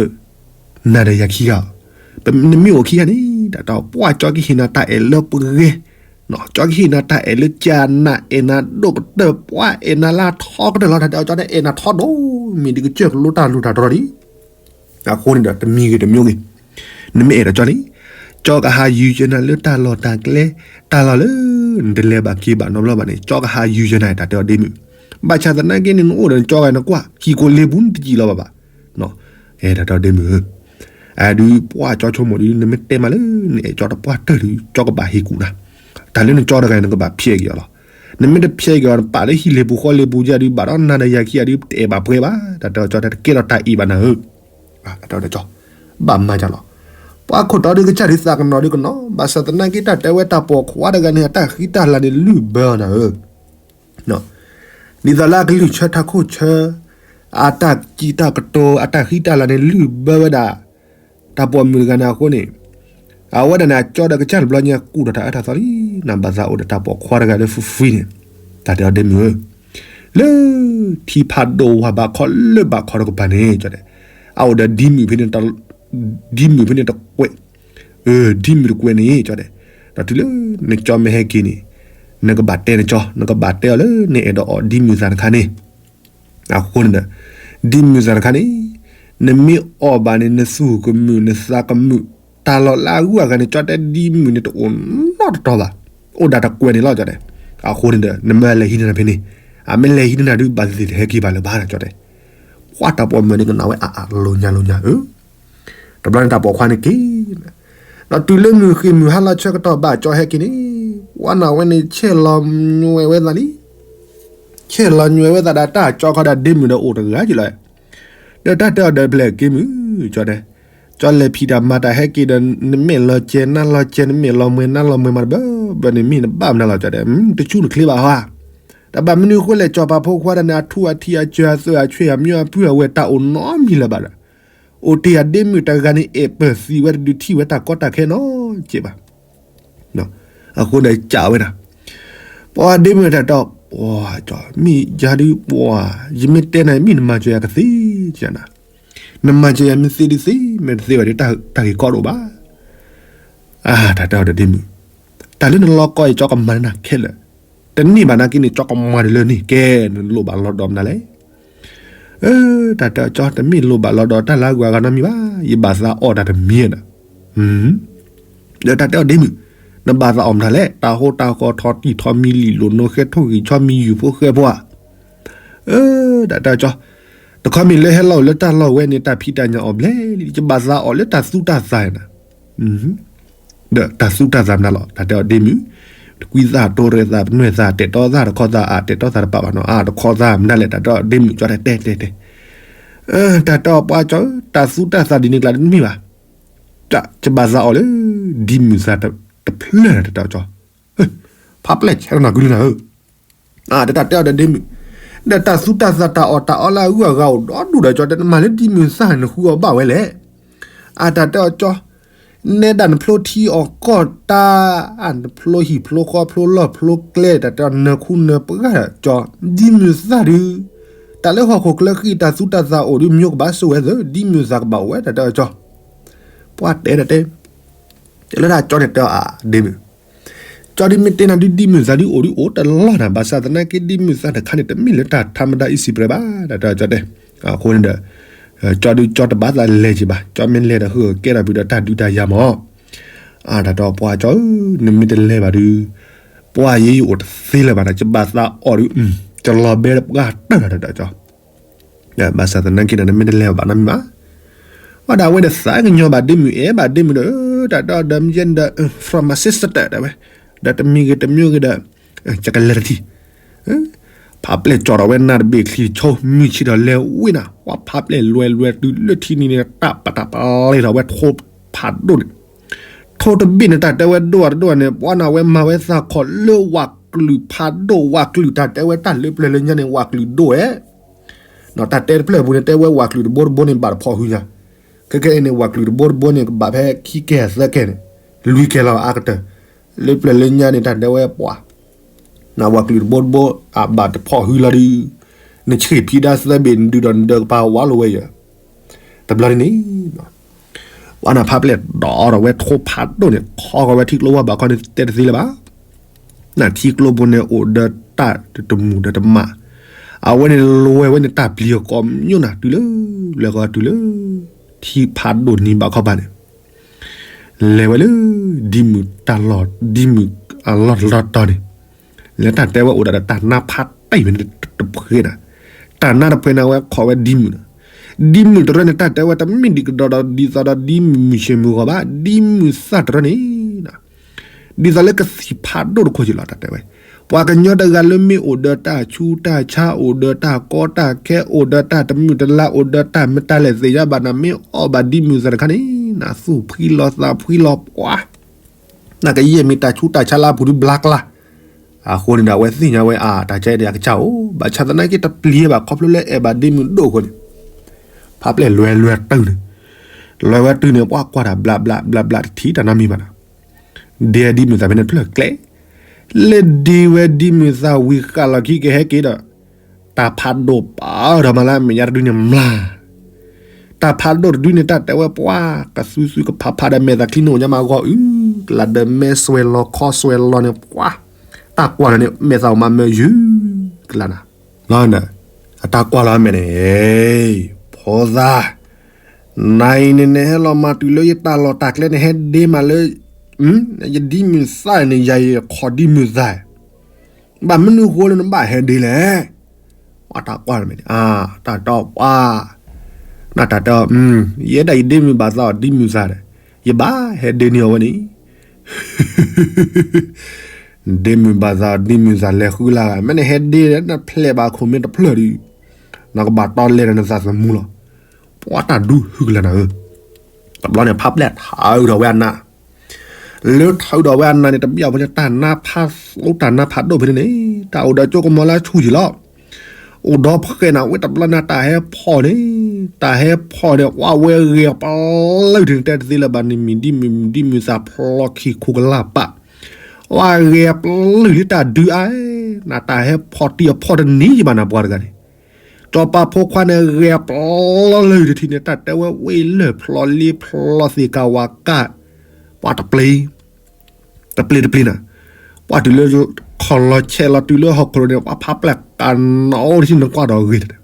နၤဒီးယၤခံဂၤ, နမ့ၢ်အိၣ်ခံဂၤန့ၣ် တၢ်တဲအီၤ ပှၤကၠီကဟ့ၣ်နၤတၢ်အဲၣ်လၢပဂဲၤ ကၠီကဟ့ၣ်နၤတၢ်အဲၣ်လၢကၢ်နၤ အဲၣ်နၤဒိၣ်ကတၢၢ် ပှၤအဲၣ်နၤလၢအထီကတၢၢ်လီၤ တၢ်တဲအီၤကၠီန့ၣ် အဲၣ်နၤထီဒိၣ် မ့ၢ်ဒ်ကစၢၢ်ကလိတၢ်လူၤတၢ်တြီၤလံ, အဃိန့ၣ်ဒီး တမံၤဂ့ၤတမံၤဂ့ၤ, နမ့ၢ်အဲၣ်ဒိးကၠီန့ၣ်, ကၠီကဟးယုၢ်ကၠီနၤလၢတၢ်လီၢ်တၢ်ကျဲ, တၢ်လီၢ်လၢ နတလဲၤဘၣ်က့ၤဘၣ်နီတဘျီဘၣ်န့ၣ် ကၠီကဟးယုၢ်ကၠီနၤ တၢ်တဲအီၤဒ့မုၣ်, ဘၣ်ဆၣ်သနာ်က့န့ၣ် နအိၣ်ဒီးနကၠီဂၤနကွၢ် ဟံၣ်ကိာ်လ့ပူၤနတစံၣ်လီၤဘၣ်ဘၣ် တၢ်တဲအီၤဒ့မုၣ်ဧၢ, အဒုးပှၤကၠီဆိကမိၣ်ဒုး နမ့ၢ်တဲမးလၢ နအဲၣ်ကၠီတပှၢ်တၢၢ်ဒုး ကၠီကဘၣ်ဟ့ၣ်ကူၣ်နၤ, တၢ်လၢနကၠီတဂၤန့ၣ် နကဘၣ်ဖျဲးက့ၤအီၤလီၤ, နမ့ၢ်တဖျဲးက့ၤအီၤ နပာ်လၢဟံၣ်လ့ပူၤဃီလ့ပူၤယၤဒုး ဘၣ်ဒီးနၤဒီးယၤခံဂၤဒုး တအဲၣ်ဘၣ်ပှဲၤဘၣ် တၢ်တဲအီၤကၠီ တကဲထီၣ်တၢ်အံၤဘၣ်နၤဧၢ, တၢ်တဲအီၤကၠီ, ဘၣ်မၤကၢ်လီၤ, ပှၤခိၣ်တီဒုးကစၢ်ဒုးသးကနီၤဒုးကနီၤ ဘၣ်ဆၣ်သနာ်က့တၢ်တဲဝဲတၢ်ပိာ်ခွါတဂၤန့ၣ် အတၢ်ဃံတၢ်လၤန့ၣ်လုၢ်ဘၢအီၤနၤဧၢ ဒ်သိးလၢအကလုၢ်ဆၢထးခိၣ်ဆၢ, အတၢ်စံးတၢ်ကတိၤ အတၢ်ဃံတၢ်လၤန့ၣ် လုၢ်ဘၢဝဲဒၣ် တၢ်ပိာ်မုၣ်တဂၤန့ၣ်အဃိန့ၣ်, အဝဲဒၣ်န့ၣ် အကၠီဒီးကစၢ်တဘျီညါ ကူၣ်ထီၣ်တၢ်အၢတၢ်သီလံ, နဘၣ်သးအိၣ်ဒီးတၢ်ပိာ်ခွါတဂၤလၢ free free န့ၣ်, တၢ်တဲအီၤဒ့မုၣ်ဧၢ, လၢ ထံဖးဒိၣ်ဝၢ်ဘးခီလၢဘးခီတကပၤန့ၣ် ကၠီတဲ, အအိၣ်ဒီးဒ်မုၣ်ဖဲန့ၣ်, ဒ်မုၣ်ဖဲန့ၣ်တကွဲး ဒ်မုၣ်တကွဲးန့ၣ် ကၠီတဲ, ဒီးတုၤလၢ နကၠီမ့ၢ်ဟဲက့ၤန့ၣ်, နကဘၣ်တဲနကၠီ, နကဘၣ်တဲအီၤလၢ နအဲၣ်ဒိးအီၣ်ဒ်မုၣ်သၣ်တခါန့ၣ်, အဃိန့ၣ်ဒီး, ဒ်မုၣ်သၣ်တခါန့ၣ်, နမ့ၢ်အီၣ်ဘၣ်န့ၣ် နသူၣ်ကမုာ် နသးကမုာ်, တၢ်လီၢ်လၢအဂုၤအဂၤန့ၣ် ကၠီတဲဒ်မုၣ်န့ၣ်တအိၣ်နီတတီၤဘၣ်, အိၣ်ဒၣ်တကွဲးန့ၣ်လီၤ ကၠီတဲ, အဃိန့ၣ်ဒီး နမ့ၢ်လဲၤဟံးန့ၢ်နၤဖဲန့ၣ်, အမ့ၢ်လဲၤဟံးန့ၢ်နၤဒုး ဘၣ်သ့ၣ်သ့ၣ်တဟဲက့ၤဘၣ်လၢၤဘၣ် ကၠီတဲ ပှၤတၢ်ပိာ်မုၣ်န့ၣ် ကနၣ်ဝဲအါအါလိၤညါလိၤညါဧၢ, တဘျီန့ၣ်တၢ်ပိာ်ခွါန့ၣ်က့ၤ, ဒီးတုၤလၢမုၢ်ဃ့ၢ်မုၢ်ဟါလီၤဆၢကတီၢ်ဘၣ်ကၠီဟဲက့ၤန့ၣ်, ပှၤနၢ်ဝဲန့ၣ် ဆဲးလီၤညွဲဝဲသးလံ, ဆဲးလီၤညွဲဝဲသးဒီးတၢ်ကၠီခီဒီးဒ့မုၣ်ဒီးအိၣ်တဂၤက့ၤလီၤ, ဒီးတၢ်တဲအီၤဒီးဖျဲၣ်က့ၤမုၣ် ကၠီတဲ, ကၠီလဲၤဖံးတၢ်မၤတၢ်ဟဲက့ၤဒီး နမဲာ်လီၤကဲၤနါလီၤကဲၤ နမဲာ်လီၤမှဲၤနါလီၤမှဲၤမးတဘၣ်ဘၣ်န့ၣ် မ့ၢ်နဘၣ်မနုၤလီၤ ကၠီတဲ, တဆူၣ်နချ့ဘၣ်ဟါ တၢ်ဘၣ်မနုၤအဃိလဲၣ် ကၠီၤပၤဖိခွါတၢ်န့ၣ် အထူအထံးအစၢၤအသွဲၣ်အဆွဲၣ်အမျိုးအဖုအဝဲၢ် တၢ်အိၣ်နီတမံၤလၢၤဘၣ်ဒီး, အိၣ်တ့ၢ်အဒ့မုၣ်တဂၤန့ၣ် အဲၣ်ပၢၢ်သံဝဲတဒုးထံၣ်ဝဲတၢ်ကီတၢ်ခဲနီတစဲးဘၣ်. အဃိန့ၣ်ကးဝဲဒၣ်, ပှၤဒ့မုၣ်တၢ်တီ, ပှၤကၠီ, မ့ၢ်ယၤဒုးပှၤ, ယမ့ၢ်တဲနၤ မ့ၢ်နမၤစၢၤယၤကသ့, နမၤစၢၤယၤမ့ၢ်သ့ဒုးသ့, မ့ၢ်တသ့ဘၣ်ဒီး တၢ်ဂ့ၢ်ကီတအိၣ်ဘၣ်. အါ တၢ်တဲအီၤဒီးဒ့မုၣ်, တၢ်လၢနလီၤကီအံၤ ကၠီကမၤနၤခဲလၢာ်, တန့ၢ်ဘၣ်နာ်က့န့ၣ် ကၠီကမၤနၤလၢန့ၣ် ကဲနလိၣ်ဘၣ်လီၤဒီးမနုၤလဲၣ်. အၢ တၢ်တဲအီၤကၠီ တမ့ၢ်လိၣ်ဘၣ်လီၤဒီးတၢ်လၢအဂုၤအဂၤနီတမံၤဘၣ်, ယဘၣ်သးအီၣ်တၢ်တမံၤနၤ. ဒီးတၢ်တဲအီၤဒ့မုၣ်, နဘၣ်သးအီၣ်မတၤလဲၣ်, တၢ်ဟိတၢ်ဃီထီတံၢ်ထီမံလံာ်လိာ်နိဃဲထိၣ်ဂံၢ်ဆီမံယူၤဖိဃဲဖိဧါ. အၢ တၢ်တဲအီၤကၠီ, တခီမ့ၢ်လၢဟဲလီၤအိၣ်လၢတၢ်လီၢ်ဝဲန့ၣ် တၢ်ဖံးတၢ်ညၣ်အီၣ်ဘျဲၣ်လံ, ယဘၣ်သးအီၣ်လၢတၢ်သူတၢ်သးနၤ. ဒီးတၢ်သူတၢ်သးမနုၤလီၤ, တၢ်တဲအီၤဒ့မုၣ်, တကွံသးတိၤရဲၣ်သးပနွဲၣ်သး တဲာ်တီသးတခီသးအါ တဲာ်တီသးတပာ်ဘၣ်နီၤ အါတခီသးမနုၤလဲၣ်, တၢ်တဲအီၤဒ့မုၣ်ကၠီ တဲတဲတဲ, တၢ်တဲအီၤပှၤကၠီဧၢ, တၢ်သူတၢ်သးဒ်န့ၣ်ကျါတမ့ၢ်ဘၣ်, ယဘၣ်သးအီၣ်လၢ ဒ်မုၢ်သးတဖျၢၣ်နၤ တၢ်တဲအီၤကၠီ. ဖးပျဲၢ်ဆဲးထီၣ်နၤကွံာ်လံနၤဧၢ. တၢ်တဲအီၤဒီးဒ့မုၣ်, ဒီးတၢ်သူတၢ်သးတၢ်အီၣ်တၢ်အီလၢအဂုၤအဂၤအိၣ်ဒီဒူၣ်ဒီးကၠီ တဲနမၤလၢဒ်မုၢ်သၣ်နဃုအီၤဘၣ်ဝဲလဲၣ်. အတၢ်တဲအီၤကၠီ, နဲဒၣ်နဖျိထံအီၣ်ကီၢ်တၢ်, နဖျိဟံၣ်ဖျိဃီဖျိလီၢ်ဖျိကျဲ တၢ်တဲအီၤနၢၤခူနၢၤပှၢ်ဒီးကၠီ, ဒ်မုၢ်သၣ်ဒုး, တၢ်လၢဟီၣ်ခိၣ်ချၢဃံတၢ်သူတၢ်သးအိၣ်ဒုး မ့ၢ်ကဘၣ်ဆိၣ်ဝဲသၢ ဒ်မုၢ်သၣ်ကဘၣ်အိၣ်ဝဲ တၢ်တဲအီၤကၠီ. ပှၤတဲဒီးတဲ လၢတၢ်ကၠီန့ၣ်တဲအီၤအါဒ့မုၢ်, ကၠီဒုးမ့ၢ်တဲနၤဒုး ဒ်မုၢ်သၣ်ဒုးအိၣ်ဒုးအိၣ်တလီၢ်နၤ, ဘၣ်ဆၣ်သနာ်က့ဒ်မုၢ်သၣ်တခါန့ၣ် တမ့ၢ်လၢတၢ်ထါမတၤအံၤစံးပြဲးဘၣ် တၢ်တဲအီၤကၠီတဲ. အဃိန့ၣ်ဒီး ကၠီဒုးကၠီတဘၣ်သးလဲၤက့ၤဘၣ်, ကၠီမ့ၢ်လဲၤဒီးဟုၣ်ကဲထီၣ်ဖုးဒီးတၢ်ဒုးတၢ်ယၤမး. အတၢ်တဲအီၤပှၤကၠီဧၢ, နမ့ၢ်တလဲၤဘၣ်ဒုး ပှၤယ့ယအိၣ်တသ့လၢၤဘၣ်ဒီး ယဘၣ်သးအီၣ်ဒုး, ကလီၤဘဲပှၢ်တၢၢ်နၤ တၢ်တဲအီၤကၠီ. ဘၣ်ဆၣ်သနာ်က့ဒီး နမ့ၢ်တလဲၤဘၣ်နီတမံၤဘၣ်. ဝဲဒၣ်ဝဲဒီးသးကညီၤဘၣ်ဒ့မုၢ် အဲၣ်ဘၣ်ဒ့မုၢ်ဒီး တၢ်တဲအီၤဒီးမ့ၢ်ယဲန့ၣ်ဒီး from my sister တဲဝဲ, ဒီးတမံၤဂ့ၤတမံၤဂ့ၤဒီး ကကလဲၤတထံၣ်. ဖးပျဲၢ်ကၠီထီၣ်ဝဲနါတဘ့ၣ်ချံဆိ မုၢ်ဆ့ၣ်ထီၣ်လဲၤဝ့ၢ်နၤ, ပှၤဖးပျဲၢ်လွဲလွဲတုၤလၢထံနံၤန့ၣ် တၢ်ပတၢ်ပလီၢ်ထီၣ်ဝဲထိဖးဒိၣ်န့ၣ်, ထိတဘ့ၣ်န့ၣ် တၢ်တဲဝဲဒိၣ်တဒိၣ်န့ၣ် ပှၤနၤဝဲမၤဝဲသးခီၣ်လၢဝးကလုာ်ဖးဒိၣ် ဝးကလုာ် တၢ်တဲဝဲတၢ်လၢပျၢၤလၢညါန့ၣ် ဝးကလုာ်ဒိၣ်ဝဲ တၢ်တဲတဖျၢၣ်ပူၤန့ၣ် တဲဝဲဝးကလုာ်တဘိတဘိန့ၣ် ဘၣ်တဖီၣ်ဟုညါ, ခဲကဲအံၤန့ၣ် ဝးကလုာ်တဘိတဘိန့ၣ် ကဘၣ်ဖဲခံကဲသၢကဲန့ၣ်, လွံၢ်ကဲလီၤအါကတၢၢ်, လၢပျၢၤလၢညါန့ၣ် တၢ်တဲဝဲပှၤ, နဝးကလုာ်တဘိတဘိ အဘၣ်တဖီၣ်ဟုလီၤဒုး, နဆံးဖံဒၣ်သၢဘ့ၣ်နဒုးဒီးနဒၢကပၤဝးလိာ်ဝဲယၤ, တဘျီန့ၣ် ပှၤနဖးပျဲၢ်ဒိၣ်ထီၣ်ဝဲထိဖးဒိၣ်န့ၣ် ခီဃီၤဝဲထံကျိဝဲဘၣ်ခီန့ၣ် တဲတသ့လၢၤဘၣ်. နထံကျိဖိန့ၣ်အိၣ်ဒီးတၢ်တမူၣ်ဒီးတမး, အဝဲန့ၣ်လဲၤဝဲန့ၣ်တၢ်ပျံၤအကိးမညိၣ်နၤတုၤလၢ, လဲၤဃီၤတုၤလၢ ထံဖးဒိၣ်နံၤဘၣ်ခီဘၣ်န့ၣ် လဲၤဝဲလၢ ဒ်မုၢ်တၢ်လီၢ် ဒ်မုၢ်အလီၢ်တလီၢ်တီၤန့ၣ်, လၢတၢ်တဲဝဲအိၣ်ဒၣ်ဒီးတၢ်နါဖးတံၢ်ဝဲန့ၣ်တဖှဲနၤ, တၢ်နါတဖှဲနၤဝဲခီၣ်ဝဲဒ်မုၢ်နၤ, ဒ်မုၢ်တရၢန့ၣ် တၢ်တဲဝဲတမ့ၢ်ဒ်ကဒီးဒီးဒ်သိးဒီးဒ်မုၢ် မုၢ်ဆ့ၣ်မုၢ်ဂီၤဘၣ် ဒ်မုၢ်သၣ်တရၢန့ၣ် ဒ်သိးလၢကသံၣ်ဖးဒိၣ်တခိၣ်က့ၤလီၤ တၢ်တဲဝဲ, ပှၤကညီတဂၤလၢမ့ၢ်အိၣ်ဒီးတၢ်ဆူးတၢ်ဆါ အိၣ်ဒီးတၢ်ကီတၢ်ခဲ အိၣ်ဒီးတၢ်တမုာ်တလၤ အိၣ်ဒီးတၢ်မတၤလဲၣ်သ့ၣ်ညါဘၣ်နၤ မ့ၢ်အီၣ်ဘၣ်ဒ်မုၢ်သၣ်တခါန့ၣ် နသူၣ်ဖှံလီၤသးဖှံလီၤပှၤ, နကယဲၢ်မ့ၢ်တၢ်ဆူးတၢ်ဆါလၢအပူၤဒုးဘျါကျါ, အဃိန့ၣ်ဒီးအဝဲသ့ၣ်ညါဝဲအါ တၢ်ကဲန့ၣ်အကစၢ်အိၣ် ဘၣ်ဆၣ်သနာ်က့တပျံၤဘၣ်ခီဖျိလၢအဲၣ်ဘၣ်ဒ်မုၢ်ဒိၣ်အဃိန့ၣ်, ဖးပျဲၢ်လွဲလွဲတုၤန့ၣ်, လွဲဝဲတုၤန့ၣ် ပှၤကွၢ်တၢ်ဘျးဘျးဘျးဘျးတထံၣ်တၢ်နီတမံၤဘၣ်နီၤ, ဒ်ဒ်မုၢ်သၣ်ဖဲန့ၣ်တဖျၢၣ်ကျဲ, လၢဒ်ဝဲဒ်မုၢ်သၣ်ဝံၤဃာ်လီၤခံကဟဲက့ၤဒီး, တၢ်ဖးဒိၣ်ပာ်ဒီးမၤလၢအမဲာ်ညါတဒုန့ၣ်မျၢ် တၢ်ဖးဒိၣ်တဒုန့ၣ် တၢ်တဲဝဲပှၤ ကသူသူကဖးဖးဒီးမဲာ်သးချံန့ၣ်အိၣ်ညါမးဂီၢ်အုၣ်ကလးဒီးမဲဆွဲလီၤခီဆွဲလီၤန့ၣ်ပှၤ, တၢ်ကွၢ်လီၤန့ၣ် မဲာ်သးအိၣ်မးမၢယုၢ်ကလးနၤ, အတၢ်ကွၢ်လီၤအမဲာ်န့ၣ်, ဖိသၣ်, နၤအံၤန့ၣ် နဟဲလီၤမၤတုၤလၢယတၢ်လီၢ်တၢ်ကျဲ နဟဲဒ့မးလၢ ယဒ်မုၢ်သၣ်န့ၣ် ယၤယခီၣ်ဒ်မုၢ်သၣ် ဘၣ်မနုၤဃိလၢနဘၣ်ဟဲဒ့လဲၣ်. ပှၤတၢ်ကွၢ်လီၤမဲာ်န့ၣ်, တၢ်တဲပှၤ, နတၢ်တဲ, ယဲဒၣ်ယဒ့မုၢ်ဘၣ်သးအီၤဒ်မုၢ်သၣ်ဒီး, ယဘၣ်ဟဲဒ့န့ၢ်အီၤဝဲန့ၣ်, ဒ့မုၢ်ဘၣ်သးအီၤဒ်မုၢ်သၣ်လဲၤဃုလၢ်ဂၤ မ့ၢ်နဟဲဒ့ဒီး နဖျဲးဘၣ်ခိၣ်မ့ၢ်တဖျၢၣ်ဒီး, နကဘၣ်တီလဲၤဒီးနသးသမူလီၤ. ပှၤတၢ်ဒုးဟုကလၢနၤဧၢ, တဘျီန့ၣ် ဖးပျဲၢ်ထးအုးဒီးဝဲအနါ လၢထးအုးဒီးဝဲအနါန့ၣ် တဘျီဖိန့ၣ် တၢ်နါဖးသိတၢ်နါဖးဒိၣ်ဖဲန့ၣ်န့ၣ် တၢ်အိၣ်ဒီးကၠိကမီၤလၢဆူၣ်က့ၤလီၤ. အိၣ်ဒီးဖှဲးနၤဝဲတဘျီန့ၣ် တၢ်ဟဲဖီၣ်န့ၣ်, တၢ်ဟဲဖီၣ်န့ၣ် ဝဲဂဲၤပျုၢ်ထံၣ်န့ၣ် တဲတသ့လၢၤဘၣ်န့ၣ် မ့ၢ်ဒ်မုၢ်မုၢ်ဒ်မုၢ်သၣ်ဖျီခံခိကလၢ်ပာ်, ဝဲဂဲၤပျုၢ်လံတၢ်ဒုးအါ, နတၢ်ဟဲဖီၣ်တံၢ်အဖီၣ်တနံၤယဘၣ်နၤပှၤတဂၤန့ၣ် စီၤပၤဖိခွါန့ၣ် ဂဲၤပျုၢ်လၢတထံၣ်န့ၣ် တၢ်တဲဝဲဝ့ၢ်လၢၢ်ဖျိးလ့ဖျိးသ့ၣ်ကၤဝၤကၢ်, ပှၤတပျ့ၤ, တပျ့ၤတပျ့ၤနၤ, ပှၤတုၤလၢခီၣ်လီၤဆဲးလီၤတုၤလၢဟီၣ်ခိၣ်န့ၣ် ပှၤဖးပျဲၢ်ကးနီတထံၣ်န့ၣ်ကွၢ်ဒီးဂ့ၤတၢ်,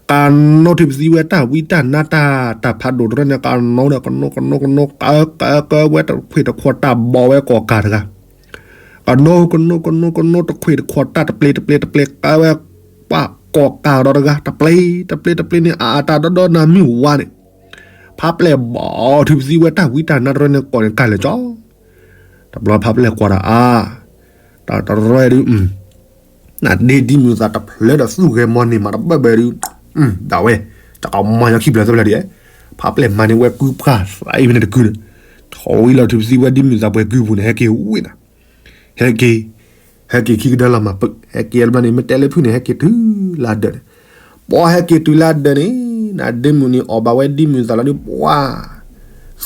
က ကနိထံပသံဝဲတၢ်ဝံတၢ်နါတၢ် တၢ်ဖးဒိၣ်တရၢန့ၣ် ကနိဒီး ကနိ ကနိ ကနိ ကၢ ကၢ ကၢဝဲတခွ့ၣ်တခွီၣ်တၢ်ဘီဝဲကီၣ်ကးတဂၤ, ကနိ ကနိ ကနိ ကနိ တခွ့ၣ်တခွီၣ်တၢ်တပျ့ၤတပျ့ၤတပျ့ၤ ကၢဝဲ ပှၤကီၣ်ကးဒီးတဂၤ တပျ့ၤ တပျ့ၤတပျ့ၤန့ၣ် အအတၢ်ဒီဒီနၤမုၢ်ဝါန့ၣ် ဖးပျဲၢ်ဘီၣ်ထံပသံဝဲတၢ်ဝံတၢ်နါတရၢန့ၣ် ကီၣ်န့ၣ်ကၢ်လဲၤကၠီ တဘျီဖးပျဲၢ်ကွၢ်ဒီးအါ, တၢ်တရၢဒုး, နဒ့ဒ်မုၢ်သးတဖျၢၣ်ဒီးသူၣ်ဂဲၤမီၤန့ၢ်မးတဘၢၣ်ဘၢၣ်ဒုး, ဒၣ်ဝဲ, တၢ်ကမၤညီခံဖျၢၣ်သၢဖျၢၣ်ဒံး, ဖးပျဲၢ်မၤန့ၢ်ဝဲကုဖှၣ်သးအံၤဖဲန့ၣ်တကုဒီး, ထီၣ်ဝံၤလီၤထံပသံဝဲဒ်မုၢ်သးပှဲၤကုပူၤန့ၣ် ဟဲက့ၤဝံၤနၤ, ဟဲက့ၤ, ဟဲက့ၤခံကဒၢလီၤမၤပၢၢ်, ဟဲက့ၤတဘျီန့ၣ် မ့ၢ်တဲလၢဖုၣ်န့ၣ် ဟဲက့ၤတုၤလၢဒၢးန့ၣ်, ပှၤဟဲက့ၤတုၤလၢဒၢးန့ၣ်, နဒ့မုၢ်န့ၣ်အီၣ်ဘၣ်ဝဲဒ်မုၢ်သးလီၤဒုး ပှၤ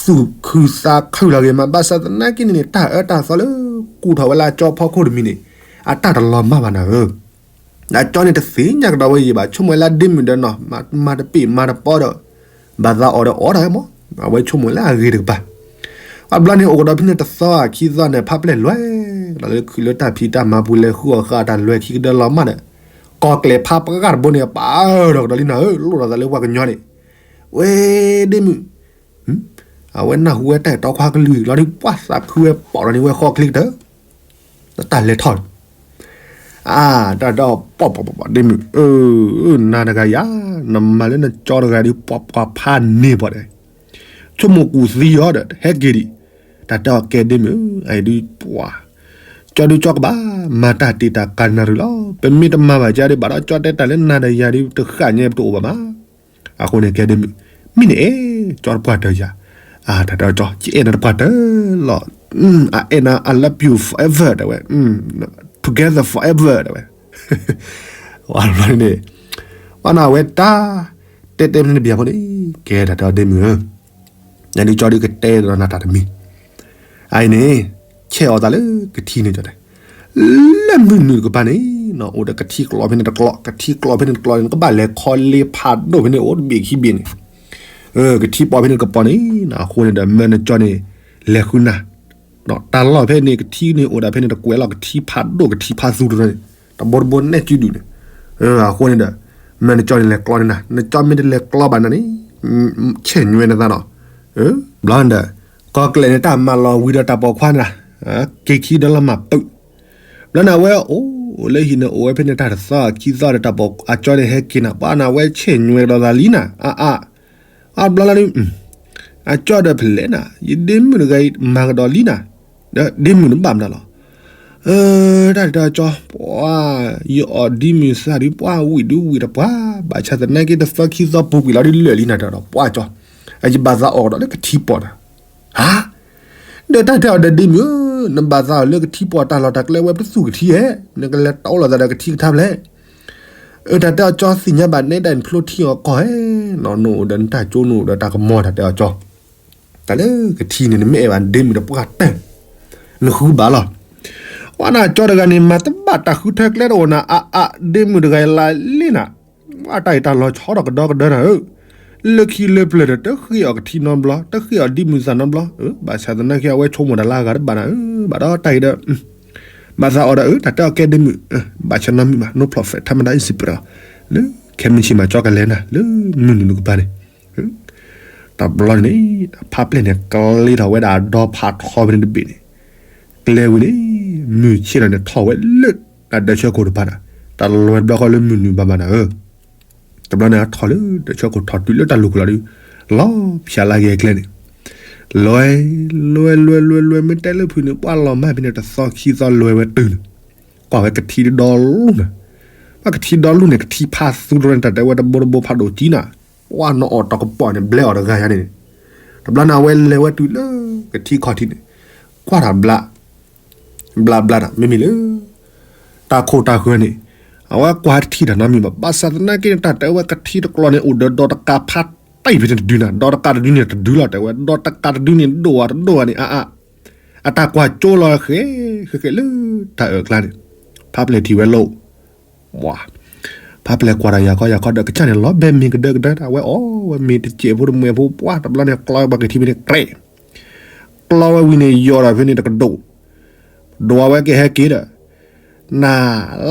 သူၣ်ခုသးခုလီၤဂ့ၤမး ဘၣ်ဆၣ်သနာ်က့န့ၣ်န့ၣ် တၢ်အၢတၢ်သီလၢ ကူၣ်ထီၣ်ဝဲလၢအကၠီဖီခိၣ်တမံၤန့ၣ်, အတၢ်တလီၤမၢ်ဘၣ်နၤဧၢ, အကၠီန့ၣ်တသ့ၣ်ညါကဒီးဝဲယံာ်ဘၣ် ဆိကမိၣ်လၢဒ့မုၢ်ဒီးနီၤ မၤတပ့ၢ်မၤတပီဒီး, ဘၣ်သးအီၣ်ဒီးအီၣ်တၢ်မး, အဝဲဆိကမိၣ်လၢအဂ့ၤတကပၤ အဘျီန့ၣ် အိၣ်ကဒီးဖဲန့ၣ်တသီခံသီန့ၣ် ဖးပျဲၢ်လွဲၤ, ဒီးလၢခုးလၢတၢ်ဖံးတၢ်မၤပူၤလဲၤဃုအီၣ်ဃာ်တၢ်လွဲၤခံကဒၢလီၤမၢ်ဒီး, ကီၢ်ကျဲၤဖးပှၢ်တဘိန့ၣ် ပာ်အၢၣ်ဒီးကဒီးလံနၤဧၢ လိၣ်ဒီးသးလၢပှၤကညီန့ၣ်, ဝဲဒ့မုၢ်, အဝဲနၢ်ဟူဝဲတၢ်အဲၣ်တီခွါကလုၢ်လီၤဒုး ပှၤသးခုဝဲပိာ်ဒီးန့ၣ်ဝဲဃီချ့ကတၢၢ် တၢ်လဲၤထီၣ်, အါ, တၢ်ဒီးပိာ်ပိာ်ပိာ်ပိာ်ဒ့မုၢ်, နၤတဂၤယၤ, နမၤလၢနကၠီတဂၤဒုး ပှၤပှၤဖးန့ၢ်ပှၤဒီး, ဆိကမိၣ်ကူၣ်သံအီၤဒီး ဟဲက့ၤဒံး, တၢ်တဲအီၤကဲဒ့မုၢ်, အအံၤဒုးပှၤ, ကၠီဒုးကၠီကဘၣ်, မၤတၢ်တ့ၢ်တၢ်ကၤနၣ်ရံၣ်လီၤ, ပမ့ၢ်တမၤဘၣ်ကဒီး ဘၣ်ဒီးကၠီတဲတၢ်လၢနၤဒီးယၤဒုး တဃၣ်ညါပတအိၣ်ဘၣ်မး အဃိန့ၣ်ကဲဒ့မုၢ်, မ့ၢ်န့ၣ်အဲ, ကၠီတပှၢ်တၢၢ်ယၤ, တၢ်တဲအီၤကၠီ ယအဲၣ်နၤတပှၢ်တၢၢ်လီၤ, အအဲၣ်နၤ I love you forever တဲဝဲ, together forever တဲဝဲ, ဝဲန့ၣ်, ဝဲနၤဝဲတၢ်, တဲတဲဖဲန့ၣ်တဘျီဖိန့ၣ်, ကဲတၢ်တဲအီၤဒ့မုၢ်ဧၢ နဒုးကၠီဒုးကတဲဒီးနၤတၢ်တမံၤ, အအံၤန့ၣ်, ဆဲးအီၤသးလၢကထံန့ၣ်ကၠီတဲ, လၢမုၢ်နုာ်တကပၤန့ၣ်, အိၣ်ဒီးကထံကျိးဖဲန့ၣ်တကျိး, ကထံကျိးဖဲန့ၣ်တကျိးန့ၣ် နကဘၣ်လဲၤခီလ့ဖးဒိၣ်ဖဲန့ၣ်အိၣ်တဘ့ၣ်ခံဘ့ၣ်န့ၣ်, ကထံပိာ်ဖဲန့ၣ်တကပီၤန့ၣ်, အဃိန့ၣ်ဒီး မၢနကၠီန့ၣ်, လဲၤဃုနၤ တၢ်လီၢ်ဖဲန့ၣ် ကထံန့ၣ်အိၣ်ဒၣ်ဖဲန့ၣ် တကွဲးလီၤကထံဖးဒိၣ်ကထံဖးသူတရၢန့ၣ်, တဘိတဘိနဲၣ်စုဒုၣ်န့ၣ်, အဃိန့ၣ်ဒီး, မၢနကၠီန့ၣ်လဲၤကျီန့ၢ်နၤ, နကၠီမ့ၢ်တလဲၤကျီဘၣ်နၤန့ၣ်, ဆဲၣ်ညွဲနသးနီၤ, ဘျီဒီး, ကီၢ်ကျဲးန့ၣ်တၢ်မၤလီၤဝံၤဒီးတၢ်ပိာ်ခွါန့ၣ်, က့ၤခံဒီးလီၤမၤပၢၢ်, ဘျီန့ၣ်အဝဲအိၣ်လၢဟံၣ်န့ၣ်အိၣ်ဝဲဖဲန့ၣ်တၢ်တသီခံသီဒီးတၢ်ပိာ်အကၠီန့ၣ်ဟဲက့ၤနၤ ပှၤန့ၣ်အဝဲဆဲၣ်ညွဲကဒီးသးလံနၤ အါအါ အါဘျီလီၤဒုး, အကၠီဒီးဖဲလဲၣ်နၤ ယဒ့မုၣ်တဂၤအံၤမၤကဒီးလံနၤ, ဒီးဒ့မုၣ်နဘၣ်မနုၤလီၤ, တၢ်တၢ်ကၠီ ပှၤ, ယအီၣ်ဒ်မုၢ်သးဒုး ပှၤဝံၣ်ဒုးဝံၣ်တပှၢ်, ဘၣ်ဆၣ်သနာ်က့တသီခံသီပူၤကွံာ်လီၤဒုးလၢာ်လံနၤဒီးပှၤကၠီ, ယဘၣ်သးအီၣ်ကဒီးလၢကထံပိာ်နၤ, ဟါ ဒီးတၢ်တဲအီၤဒီးဒ့မုၣ်ဧၢ, နဘၣ်သးအီၣ်လၢကထံပိာ်တၢ်လီၢ်တၢ်ကျဲဝဲပတသူၣ်ကထံဧဲ, နကလဲၤတီလိာ်သးဒီးကထံကထါဖျဲၣ်, အၢ တၢ်တဲအီၤကၠီသ့ၣ်ညါဘၣ်နဲဒၣ်နဖျိထံအီၤကီၢ်ဧဲ, နအိၣ်ဒီးနတၢ်ကၠိနအိၣ်ဒီးတၢ်ကမီၤတၢ်တဲအီၤကၠီ, တၢ်လၢကထံန့ၣ်နမ့ၢ်အဲၣ်ဘၣ်ဒ့မုၣ်ဒီးပှၤတၢၢ်, နဃုဘၣ်လီၤ, ပှၤနၤကၠီတဂၤန့ၣ် မၤတဘၣ်တၢ်ဃုထၢကျဲတအိၣ်နၤ အါအါ ဒ့မုၣ်တဂၤအံၤလါလံနၤ အတၢ်အံၤတၢ်လီၤဆီဒီးကဒီကဒၢနၤဧၢ, လၢခံလၢပျၢၤဒီး တဃ့အီၤကထံနီတဘျီ တဃ့အီၤဒ်မုၢ်သးနီတဘျီ, ဘၣ်ဆၣ်သနာ်က့အဝဲဆိကမိၣ်တၢ်လၢအဂၤတဘၣ်နၤဧၢ, ဘၣ်ဒီးတၢ်အံၤဒီး, ဘၣ်သးအီၤဒီးအၢ တၢ်တဲအီၤကဲဒ့မုၣ်, ဘၣ်ဆၣ်နီတမံၤဘၣ် no prophet ထါမတၤ အံၤစံးပတြၢၤ, လၢခဲမုၢ်ဆ့ၣ်မးကၠီကလဲၤနၤ လၢမုၢ်နုာ်နုာ်ကပၤန့ၣ်, တဘျီန့ၣ်, ဖးပျဲၢ်န့ၣ် ကျ့ထီၣ်ဝဲဒၣ်အဒီဖးထီဖဲန့ၣ်တဘ့ၣ်န့ၣ်, ကျဲဝံၤန့ၣ်, မုၢ်ဆ့ၣ်ထီၣ်န့ၣ်ထီၣ်ဝဲလၢ, တၢ်ဒၢးဆၢခိၣ်တဖၣ်ဒီး, တၢ်လီၤဝဲတဘျီဃီလၢမုၢ်နုာ်ဘၣ်ဘၣ်နၤဧၢ, တဘျီန့ၣ်အထီၣ်လၢဒၢးဆၢခိၣ်ထီၣ်တုၤလၢတၢ်လူၢ်ခိၣ်လီၤဒုး, လီၤဖၠးလၢက့ၤကျဲန့ၣ်, လွဲ, လွဲလွဲလွဲလွဲမ့ၢ်တဲလၢဖုန့ၣ် ပှၤလီၤမၢ်ဖဲန့ၣ်တသီခံသီလွဲဝဲတုၤန့ၣ်, ကွၢ်ဝဲကထံဒီလူၢ်နၤ, ပှၤကထံဒီလူၢ်န့ၣ် ကထံဖးသူတရၢန့ၣ် တၢ်တဲဝဲတဘိတဘိဖးဒိၣ်ကံနၤ, ပှၤနီၢ်အီၣ်တီၢ်ကပီၤန့ၣ် ဘျဲအီၤတဂၤယါန့ၣ်, တဘျီန့ၣ်အဝဲလဲၤဝဲတုၤလၢ, ကထံခီၣ်ထံးန့ၣ်, ကွၢ်တၢ်ဘျး ဘျးဘျးတၢ် မ့မ့ၢ်လၢ တၢ်ခိၣ်တၢ်ဃၢၤန့ၣ်, အဝဲကွၢ်ထံၣ်တၢ်နီတမံၤဘၣ်, ဘၣ်ဆၣ်သနာ်က့န့ၣ် တၢ်တဲဝဲကထံတကျီၤန့ၣ် အိၣ်ဒီးဒီတကးဖးတံၢ်ဖဲန့ၣ်တဒုနၤ, ဒီတကးတဒုန့ၣ်တဒုလီၤ တဲဝဲ, ဒီတကးတဒုန့ၣ်ဒိၣ်ဝဲတဒိၣ်ဝဲန့ၣ် အါအါ, အတၢ်ကွၢ်ကၠိလီၤဃဲ, ဃဲဃဲလၢတၢ်အၢၣ်ကျါန့ၣ်, ဖးပျဲၢ်ထံၣ်ဝဲလိၣ် ပှၤ, ဖးပျဲၢ်ကွၢ်တၢ်ယၤခီယၤခီဒီး ကစၢ်န့ၣ်လီၤဘဲမ့ၤကဒၢကဒၢတၢ် ဝဲအီၣ်ဝဲမ့ၤတစဲးဖိတမှဲးဖိ ပှၤတဘျီန့ၣ် ကျီဝဲပှၤကထံဖဲန့ၣ် ကြဲး ကျီဝဲဝံၤန့ၣ် ယီၤဒီးဖဲန့ၣ်တကဒိၣ်, ဒွးဝဲကဟဲက့ၤဒီး, နၤ,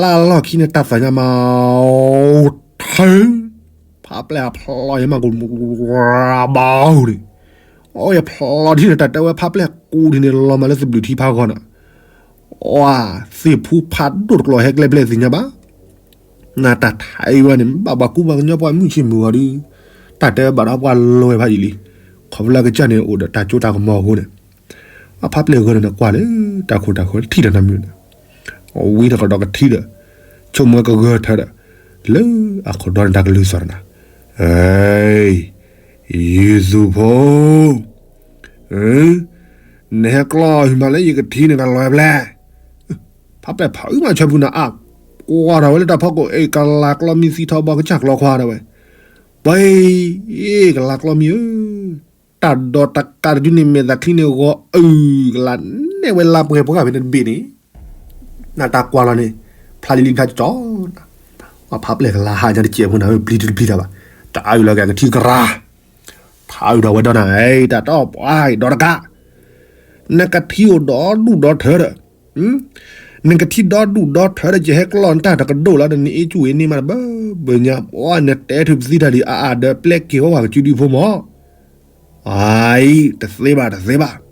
လၢလီၢ်ခံန့ၣ် တၢ်သးညါမး, အိၣ်ထၢ, ဖး ဖါပျဲၢ်အဖျိယမၤကဘီန့ၣ်, အိၣ်ယဖျိထံၣ်န့ၣ် တၢ်တဲဝဲဖါပျဲၢ်ကူဒ်န့ၣ် လီၤမၤလၢသဘျုးထံဖးဂီၤန့ၣ်, အ သ့ၣ်ဖူဖးဒိၣ်တကျိၤဟဲကျဲဘျဲၣ်သ့ၣ်ညါဘၣ်. နတၢ်ထါအံၤဝဲန့ၣ် ဘၣ်ပှၤကူပှၤကညီပှၤမုၢ်ဆ့ၣ်မုၢ်ဂီၤဒီး တၢ်တဲဘၣ်ဒီးပှၤလီၤဝဲဖးယံာ်လံ. ခီဖျိလၢကစၢ်န့ၣ် အိၣ်ဒီးတၢ်စိတၢ်ကမီၤအဃိန့ၣ်, အဖါပျဲၢ်ဂီၤန့ၣ်နကွၢ်လၢ တၢ်ခိၣ်တၢ်ဃၢၤထံၣ်ဒီးနမုၢ်န့ၣ်, ဝံနကဒီးကထံၣ်ဒီး ဆိကမိၣ်ကဂၢၢ်ထၢဒီး လၢအခိၣ်ဒီန့ၣ်တၢ်ကလုၢ်သီၣ်တနၤ, အဲ ယုၢ်သူၣ်ဖိ နဟဲကျီဟံးမးလၢယကထံၣ်န့ၣ် နလီၤဝဲဖျဲၣ်. ဖါပျဲၢ်ဖးအုၣ်မးဆၢဖုနၤအါ, ကွၢ်ထီၣ်ဝဲလၢတၢ်ဖီခိၣ် အ့ၣ် ကလၤကျီမံသံထီဘိကစၢ်ကျီခွါဒၣ်ဝဲ, ပှၤအ့ၣ် ကလၤကျီမံဧၢ, တၢ်ဒိးတကးတဒုန့ၣ် မဲာ်သးချံန့ၣ်ဂီၤအုၣ်ကလၤနဲၣ်ဝဲလါပှဲၤပှၢ်ဖဲန့ၣ်တဘ့ၣ်န့ၣ် နတၢ်ကွၢ်လီၤန့ၣ် ဖျါလံလံဖျါကကီ, ပှၤဖါပျဲၢ်ကလၤဟးညါတစဲးဖိနၤဧၢ ပျံၤတပျံၤတၢ်ဘၣ်, တအါအုၣ်လီၤက့ၤကထံကရၢ, ထါအုၣ်ဒီးဝဲဒီနၤ တၢ်တီပှၤဒီးတကး, နကထံအိၣ်ဒီဒူၣ်ဒီထၢဒီး, နကထံဒီဒူၣ်ဒီထၢဒီး ယဟဲကျီနတၢ်တကဒိၣ်လီၤဒီး နအ့ၣ်ကူၣ်အ့ၣ်န့ၢ်မးတဘၣ်ဘၣ်ညါ ပှၤနတဲထုးပသံတၢ်ဒံးအါအါဒီး ပျဲက့ၤဝဲပှၤကစုဒုဖိမး အံၤ တသ့ဘၣ်တသ့ဘၣ်,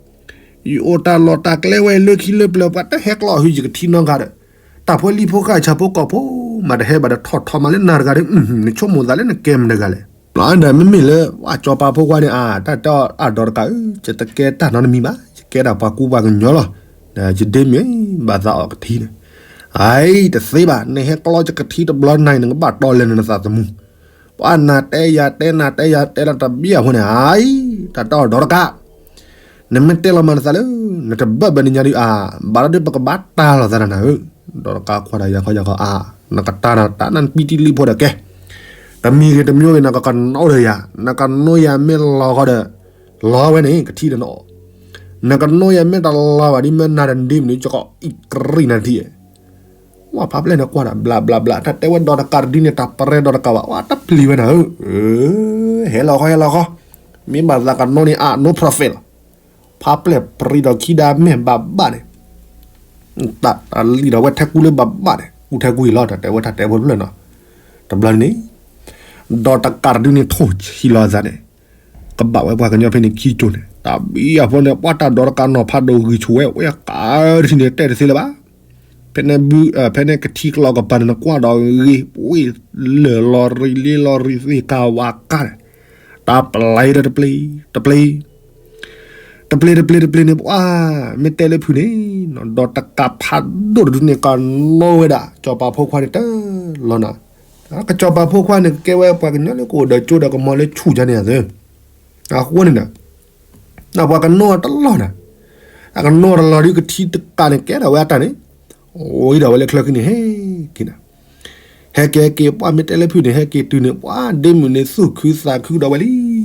ယအိၣ်တၢ်လီၢ်တၢ်ကျဲဝဲလၢခံလၢပျၢၤ ပှၤတဟဲကျီအီၤဟုယကထံနီတဂၤဒီး, တၢ်ဖိလံၤဖိဃၢ်ဆၣ်ဖိကီၢ်ဖိ မးတဟဲဘၣ်ဒီးထီၣ်ထီမးလၢနၤတဂၤဒီး, နဆိကမိၣ်သးလၢနကဲမတဂၤလဲၣ်. ဘျီဒီးမ့မ့ၢ်လၢ ပှၤစီၤပၤဖိခွါန့ၣ် အတၢ်တီအဒီတကးဧၢ, ယတကဲတၢ်နီတမံၤဘၣ်, ယကဲဒၣ်ပှၤကူပှၤကညီလီၤ, ယဒ့မုၣ် ဘၣ်သးအီၣ်ကထံန့ၣ်, အံၤ တသ့ဘၣ်, နဟဲကျီယကထံတဘျီနၤအံၤ နကဘၣ်တီလဲၤနသးသမူ ပှၤနၤတဲယၤတဲနၤတဲယၤတဲလီၤတဘျီအဃိန့ၣ် အံၤ တၢ်တီအဒီတကး, နမ့ၢ်တဲလီၤမၤနသးလၢ နတဘၣ်ဘၣ်နညါဒုးအါ, ဘၣ်ဒီးဒုးပကဘၣ်တၢ်လီၤသးနၤဧၢ, ဒီတကးခွါဒီးယၤခီယၤခီအါ, နကတၢ်နၤတၢ်နၢ်ပံတံလံဖိဒီးကဲ, တမံၤဂ့ၤတမံၤဂ့ၤ နကကနိဒီးယၤ, နကနိယၤမ့ၢ်လီၤဃီဒီး, လီၤဝဲန့ၣ် ကထံဒီးနအီၣ်, နကနိယၤမ့ၢ်တလီၤဘၣ်ဒ်မ့ၢ်နၤတဒ့မုၣ်န့ၣ် ယကအီၣ်အံၣ်ကရံၣ်နၤတထံၣ် ဝဲဖါပျဲၢ်န့ၣ်ကွၢ်ဒီး ဘျးဘျးဘျး တၢ်တဲဝဲဒီတကးတဒုန့ၣ် တၢ်ပရဲဒီတကးဘၣ် ဝဲတပျံၤဝဲနၤဧၢ, ဟဲလီၤဃီ ဟဲလီၤဃီ, မ့ၢ်ဘၣ်သးကနိန့ၣ် အါ no profit လီၤ, ဖါပျဲၢ်ပရံးဒီးခံဒါမဲာ်ဘၣ်ဘၣ်န့ၣ်, တၢ်လံၣ်ဒီးဝဲထဲကူလၢဘၣ်ဘၣ်န့ၣ် ကူထဲကူအံၤလီၤ တၢ်တဲဝဲတၢ်တဲဖိတဖျၢၣ်နီၤ, တဘျီန့ၣ် ဒီတကးတဒုန့ၣ် ထိၣ်ဆံးလီၤအသးန့ၣ် ကဘၣ်ဝဲပှၤကညီဖဲန့ၣ်ခံကၠိန့ၣ် တၢ်ဘံၣ်အဖိန့ၣ် ပှၤတၢ်ဒီတကးနီၤဖးဒိၣ်ဂံၢ်ဆူၣ်ဝဲ ဝဲကးတထံၣ်န့ၣ် တဲတသ့လၢၤဘၣ်, ဖဲန့ၣ် ဖဲန့ၣ်ကထံကျီကပၤန့ၣ် နကွၢ်ဒီးဂ့ၤ ဝ့ၢ်လၢာ်လီၤရံလ့လီၤရံသ့ၣ်ကးဝးကးန့ၣ်, တၢ်ပျံၤဒီးတပျံၤ တပျံၤ တပျံၤ တပျံၤ တပျံၤန့ၣ် ပှၤ မ့ၢ်တဲလၢဖုန့ၣ် ဒီးတကးဖးဒိၣ်တဒုန့ၣ် ကနိဝဲဒၣ် စီၤပၤဖိခွါန့ၣ်တလီၤနၤ, ကစီၤပၤဖိခွါန့ၣ် ကဲဝဲပှၤကညီလၢကအိၣ်ဒီးကၠိဒီးကမီၤလၢဆူၣ်ယါန့ၣ်သ့, အဃိန့ၣ် ပှၤကနိတလီၤနၤ, အကနိတလီၤဒုးကထံတကးန့ၣ် ကဲထီၣ်ဝဲအတၢ်န့ၣ်, အိၣ်အံၤဒီးဝဲလၢချၢခံန့ၣ် ဟဲက့ၤနၤ ဟဲက့ၤက့ၤ ပှၤမ့ၢ်တဲလၢဖုန့ၣ် ဟဲက့ၤတုၤန့ၣ် ပှၤဒ့မုၣ်န့ၣ် သူၣ်ခုသးခုဒီးဝဲလံ,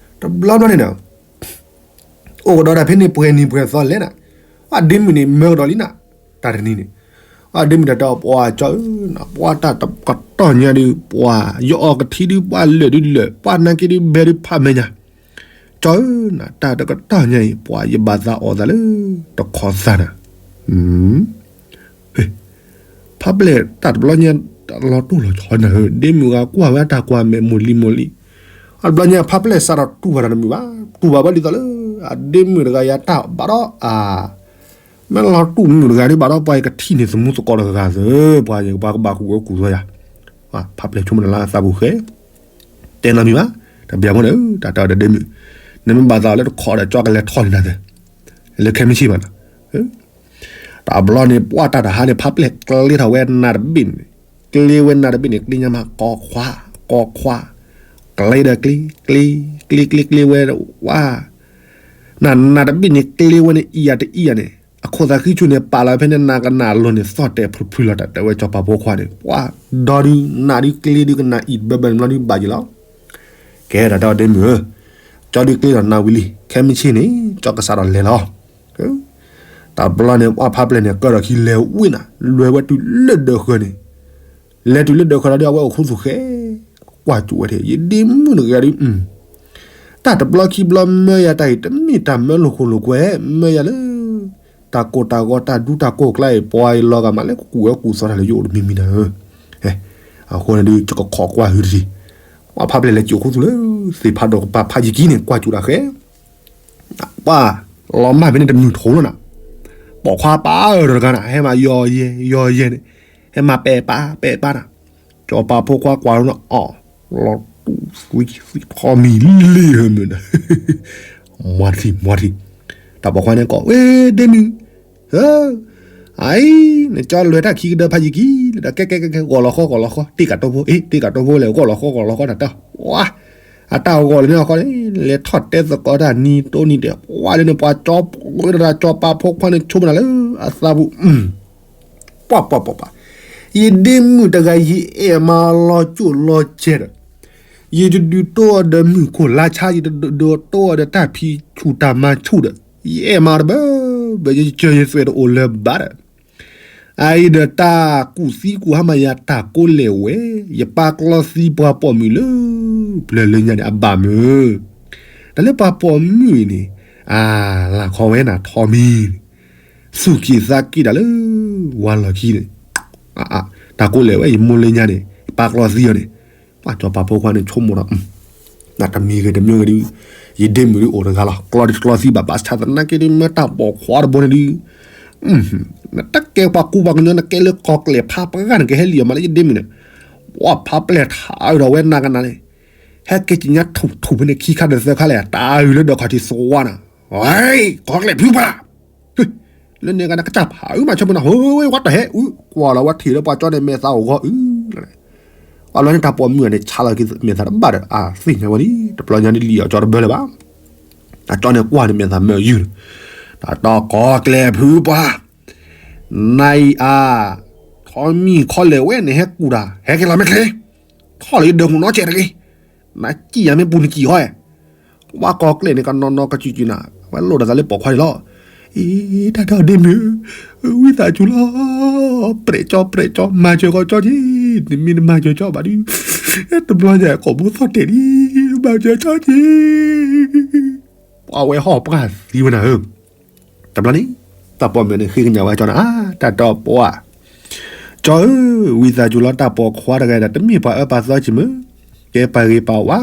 တဘျီဘျီန့ၣ်ဒီး အိၣ်ကဒီးဒၣ်ဖဲန့ၣ် ပှဲၤနံၤပှဲၤသီလဲၣ်နၤ, ပှၤဒ့မုၣ်န့ၣ် မၢကဒီးလံနၤ, တၢ်တနံၤန့ၣ်, ပှၤဒ့မုၣ်တၢ်တဲအီၤ ပှၤကၠီဧၢ, ပှၤတၢ်ကတီၢ်ညါဒုး ပှၤ ယအီၣ်ကထံဒုး ပှၤလၢာ်ဒုးလၢာ် ပှၤနာ်က့ဒုး ဘဲဒုးဖးမဲာ်ညါ, ကၠီဧၢ, နတၢ်တကတီၢ်ညါအံၤ ပှၤယဘၣ်သးအီၣ်သးလၢ တခီသးနၤ ဖါပျဲၢ်တၢ်တဘျီညါ တၢ်လီၤတိၢ်လီၤဆီနၤဧၢ, ဒ့မုၣ်ဂၤကွၢ်ဝဲအတၢ်ကွၢ်မဲာ်မိၢ်လံၤမိၢ်လံၤ, အတဘျီညါဖါပျဲၢ်စးထီၣ်တူၢ်ဘၣ်တၢ်တမုာ်ဘၣ်, တူၢ်ဘၣ်ဝဲဒ်သိးလၢ အဒ့မုၣ်တဂၤယၤတၢ်ဘၣ်ဒီးအါ, မ့ၢ်လီၤတူၢ်မုၣ်တဂၤဒ်ဘၣ်ဒီး ပှၤယကထံၣ်န့ၢ်သမူသကိးတဂၤသ့, ပှၤယကပှၤကဘၣ်ကူၣ်ဝဲကူၣ်သီယၤ, ဖါပျဲၢ်ဆိကမိၣ်နလၢသးပူၤဃဲ တဲနီတမံၤဘၣ်, တဘၣ်ဖိန့ၣ် တၢ်တဲအီၤဒီးဒ့မုၣ်, နမ့ၢ်ဘၣ်သးအီၤလၢတခီဒီး ကၠီကလဲၤထီၣ်န့ၢ်နၤသ့, လၢခဲမုၢ်ဆ့ၣ်မးနီၤ, တဘျီန့ၣ် ပှၤတၢ်တဟါန့ၣ် ဖါပျဲၢ်ကျ့ထီၣ်ဝဲနးတဘ့ၣ်န့ၣ်, ကျ့ဝဲနးတဘ့ၣ်န့ၣ် ကျ့ညါမး ကီခွါ, ကီခွါ, ကျ့ဒီးကျ့, ကျ့, ကျ့ ကျ့ ကျ့ဝဲ, ဝါ, နး နးတဘ့ၣ်န့ၣ် ကျ့ဝဲန့ၣ် အံၤယၤတအံၤယၤန့ၣ် အခိၣ်သးဃံဆူၣ်န့ၣ် ပာ်လီၤဖဲန့ၣ် နးကနၣ်အလိၤန့ၣ် သီၣ်တဲာ်ဖျုးဖျုးလီၤ တၢ်တဲဝဲစီၤပၤဖိခွါန့ၣ်, ပှၤဒီဒုး နးဒုးကျ့ဒုးကနၣ်အံၤတဘၢဘၢန့ၣ် ဘျီဒုးဘၣ်ယံၤလီၤ. ကဲ တၢ်တဲအီၤဒ့မုၣ်ဧၢ, ကၠီဒုးကျ့ဒီးနးဝံၤလံ, ခဲမုၢ်ဆ့ၣ်န့ၣ် ကၠီကစးဒီးလဲၤလီၤ. တဘျီန့ၣ် ပှၤဖါပျဲၢ်န့ၣ် ကၢၢ်ဒီးခံလဲၤဝံၤနၤ, လဲၤဝဲတုၤလၢဒၢးဃၢၤန့ၣ်, လဲၤတုၤလၢဒၢးဃၢၤလီၤဒီး အဝဲအိၣ်ခူသူၣ်ဃဲ, ကွၢ်စူၣ်ဝဲထဲ ယဒ့မုၣ်တဂၤဒုး, တၢ်တဘျီခံဘျီမၢယၤတၢ်အံၤ တမ့ၢ်တၢ်မၢလိာ်ဃိာ်လိာ်ကွဲ, မၢယၤလၢ တၢ်ကိၢ်တၢ်ဂီၤတၢ်ဒူတၢ်ကိၢ်ကျါအံၤ ပှၤအံၤလီၤဂာ်မးလၢကူၣ်ဝဲကူၣ်သီတၢ်လၢယအိၣ်တမံၤမံၤနၤဧၢ, အဃိန့ၣ်ဒုး ယကခိးကွၢ်ဟုတထံၣ်, ပ ပှၤဖးပျဲၢ်လဲၤစူးခူသူၣ်လၢ သ့ၣ်ဖးဒိၣ်ကပၤဖးယံၤကံန့ၣ် ကွၢ်စူးတၢ်ဃဲ ပှၤလီၤမၢ်ဖဲန့ၣ်တမုာ်ထိးလီၤနၤ, ပိာ်ခွါပၢ်အၢၣ်ဒီးတဂၤနၤ ဟဲမၤယီၤယဲယီၤယဲန့ၣ်, ဟဲမၤပဲာ်ပၢ်ပဲာ်ပၢ်နၤ, စီၤပၤဖိခွါကွၢ်လီၤနၤ အီၣ်လီၤတူၢ်သွံၣ်သွံၣ်ထီမံၤလံဟၢမုၢ်နၤ, မွၤတထံၣ် မွၤတထံၣ်, တၢ်ပိာ်ခွါန့ၣ်ကိး ဝဲဒ့မုၣ် အအံၤ နကၠီလွဲၤတၢ်ခံကဒၢဖးယံၤကံလၢဒီး ကဲကဲကဲကဲ ဂီၤလီၤဃီ ဂီၤလီၤဃီ တ့ၢ်ကးတိၢ်ဖိ အ့ၣ် တ့ၢ်ကးတိၢ်ဖိလဲၣ် ဂီၤလီၤဃီ ဂီၤလီၤဃီ တၢ်တၢ် ပှၤ အတၢ်ဂီၤလၢန့ၣ်အဃီန့ၣ် လဲၤထီၣ်တဲသကိးတၢ်နံၤတိနံၤဒဲး ပှၤလၢန့ၣ် ပှၤကၠီပှၤတၢ်ကၠီပၤဖိခွါန့ၣ် ဆိကမိၣ်နၤလၢအသးပူၤ ပှၤပှၤပှၤပှၤ, ယဒ့မုၣ်တဂၤ ယအဲၣ်မးလီၤကၠိၣ်လီၤစဲးဒီး, ယတဒုးတိၢ်အီၤဒီးမုၢ်ခိၣ်လါဆါ ယတဒုးတိၢ်အီၤဒီးတၢ်ဖံးဆူၣ်တၢ်မၤဆူၣ်ဒီး, ယအဲၣ်မးတဘၣ်, ဘၣ်ယကၢၤယသွဲၣ်တအိၣ်လၢၤဘၣ်ဒီး, အအံၤဒီးတၢ်ကူၣ်သံကူၣ်ဟါမးယၤတၢ်ကိးလဲၣ်ဝဲ, ယပာ်ကျီသံပှၤပိာ်မုၣ်လၢ ပျၢၤလၢညါန့ၣ် အဘၣ်မုာ်, တၢ်လၢပှၤပိာ်မုၣ်အံၤန့ၣ်, အလၢ်ခီဝဲနၤထီမံၤ သူၣ်က့ၤသးက့ၤတၢ်လၢ ဝါလီၢ်ခံန့ၣ်, တၢ်ကိးလဲၣ်ဝဲ ယမိၢ်လၢညါန့ၣ် ပာ်ကျီသံအီၤန့ၣ်, ပှၤစီၤပၤဖိခွါန့ၣ်ဆိကမိၣ်ဒီး, နတမံၤဂ့ၤတမံၤဂ့ၤဒုး, ယဒ့မုၣ်ဒုးအိၣ်တဂၤလီၤ ကျီဒုးကျီသံဘၣ်ဘၣ်ဆၣ်သနာ်က့ဒုး မ့ၢ်တၢ်ပိာ်ခွါတဘိန့ၣ်ဒုး, နတကဲပှၤကူပှၤကညီ နကဲလၢကီၢ်ကျဲၢ်ဖးပှၤဂၤန့ၣ် ကဟဲလံအီၤမးလၢယဒ့မုၣ်န့ၣ်, ပှၤဖးပျဲၢ်ထးအုးဒီးဝဲနၤကနၤန့ၣ်, ဟဲက့ၤကညါထူၣ်ထူၣ်ဖဲန့ၣ် ခံခါဒီးသၢခါလဲၣ် တၢ်အုးလၢဒီးခီၣ်ထံးသဝါနၤ, ဝဲ ကီၢ်ကျဲၢ်ဖုပှၤ လၢန့ၣ်ကနကစၢ်ဖးအုးမးဆီဖဲနၤ ဟိဝဲ ဝဲတဟဲ အုး ကွၢ်လီၤဝဲထံၣ်လၢပှၤကၠီန့ၣ်မဲာ်သးအိၣ်ဂီၤအုး, ပှၤလီၤန့ၣ်တၢ်ပိာ်မုၣ်န့ၣ် ဆါလီၤက့ၤမဲာ်သးတဘၣ်ဒီး အသ့ၣ်ညါဝဲလံ တဘျီညါဒ်လံအီၤကၠီတဘၢလၢၤဘၣ်, အကၠီန့ၣ်ကွၢ်န့ၣ်မဲာ်သးမၢအယုၢ်, တၢ်တီကီၢ်ကျဲၢ်ဖုပှၤ နအံၤအါ, ထီမံၤခီလဲၣ်ဝဲန့ၣ်ဟဲကူၣ်တၢ် ဟဲက့ၤလီၤမ့ၢ်ချ့, ထီၣ်လၢယဒၢးမုၢ်နီၢ်ကဲးတဂ့ၤ, နစံၣ်ယၤမ့ၢ်ပူၤနစံၣ်ဃီဧါ, ဝဲကီၢ်ကျဲၢ်န့ၣ် ကနီၢ်နီၢ်ကစူၤစူၤနၤ, ဝဲလိၣ်ဒီးသးလၢပိာ်ခွါန့ၣ်လီၤ, အံၤ တၢ်တီဒ့မုၣ်, ဝံသးစူၤလီၤ, ပြဲးကၠီပြဲးကၠီ မၤစၢၤကီၢ်ကၠီက့ၤ, နမ့ၢ်နမၤစၢၤကၠီဘၣ်ဒုး, တဘျီညါကိာ်ဘိသီၣ်တဲာ်လံ, မၤစၢၤကၠီက့ၤ ပှၤဝဲဟီၣ်ပှၢ်သံဝဲနၤဧၢ, တဘျီန့ၣ်, တၢ်ပိာ်မုၣ်န့ၣ်ဃ့ကညးဝဲကၠီနၤ, တၢ်တီပှၤ, ကၠီဧၢ, ဝံသးစူၤလီၤ တၢ်ပိာ်ခွါတဂၤဒီး တမ့ၢ်ပှၤအၢပှၤသီက့ၤမုၢ်, ကဲပှၤဂ့ၤပှၤဝါ,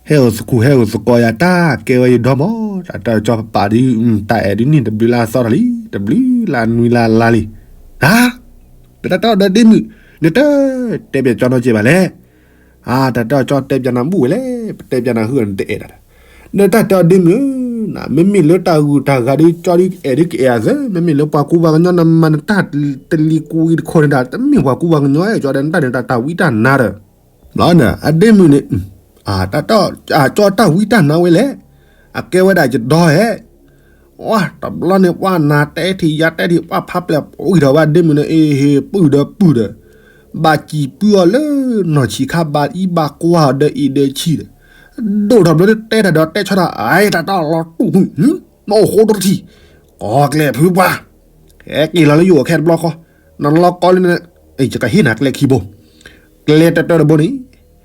ဟဲအိၣ်သကိးဟဲအိၣ်သကိးယၤတၢ် ကဲဝဲယဒီမါ, တၢ်တီကၠီပပာ်ဒုး, တၢ်အဲၣ်ဒုးန့ၣ် တဘျုးလါသီတၢ်လံ, တဘျုးလါနွံလါလါလံ, ဟါ, ဒီးတၢ်တီဒီးဒ့မုၣ်, နတတဲပျးကၠီနီတစဲးဘၣ်လဲၣ် အါ တၢ်တဲအီၤကၠီတဲပျးနၤဘူၣ်ဝဲလဲၣ်, ပတဲပျးနၤဟုၣ်နတအဲၣ်ဒၣ်, ဒီးတၢ်တဲအီၤဒ့မုၣ်ဧၢ, မ့မ့ၢ်လၢတၢ်ဂုၤတၢ်ဂၤဒုး ကၠီဒုးအဲၣ်ဒုးကအဲၣ်အသး, မ့မ့ၢ်လၢပှၤကူပှၤကညီနမၤနတၢ်တလံၤကူအံၤတခိၣ်န့ၣ်ဒၣ် တမ့ၢ်ပှၤကူပှၤကညီ, ကၠီဒီးနတၢ်န့ၣ်တၢ်တၢ်ဝံတၢ်နါဒီး, ဘျီန့ၣ်အဒ့မုၣ်န့ၣ်, တၢ်တဲအီၤကၠီတၢ်ဝံတၢ်နါဝဲလဲၣ်, အကဲဝဲဒၣ်ယဒီဧဲ ဝါ တဘျီန့ၣ် ပှၤနၤတဲထံၣ်ယၤတဲထံၣ် ပှၤဖးပျဲၢ်ပှံၤထီၣ်ဝဲ ဒ့မုၣ်န့ၣ် အ့ဟ့ၣ်ပုၢ်ဒီးပုၢ်ဒီး, ဘၣ်စံၣ်ပုၢ်အီၤလၢနီၢ်ဆံးခါ ဘၣ်အံၤဘၣ်ကွၢ်အီၤဒီးအ့ၣ်ဒီးဆံၣ်ဒီး, ဒိၣ်ထီၣ်ဘျီဒုး တဲတၢ်ဒီးတဲဆီတၢ် အ့ တၢ်တၢ်လီၤတူာ် မ့ၢ်အိၣ်ဃိတထံၣ်, ကီၢ်ကျဲၢ်ဖုပှၤ, ဟဲက့ၤလီၤလၢယအိၣ်ခဲတဘျီဃီ, နလီၤကီလၢန, ယကဟ့ၣ်နၤကျဲခံဘိ, ကျဲတတၢတဘိန့ၣ်,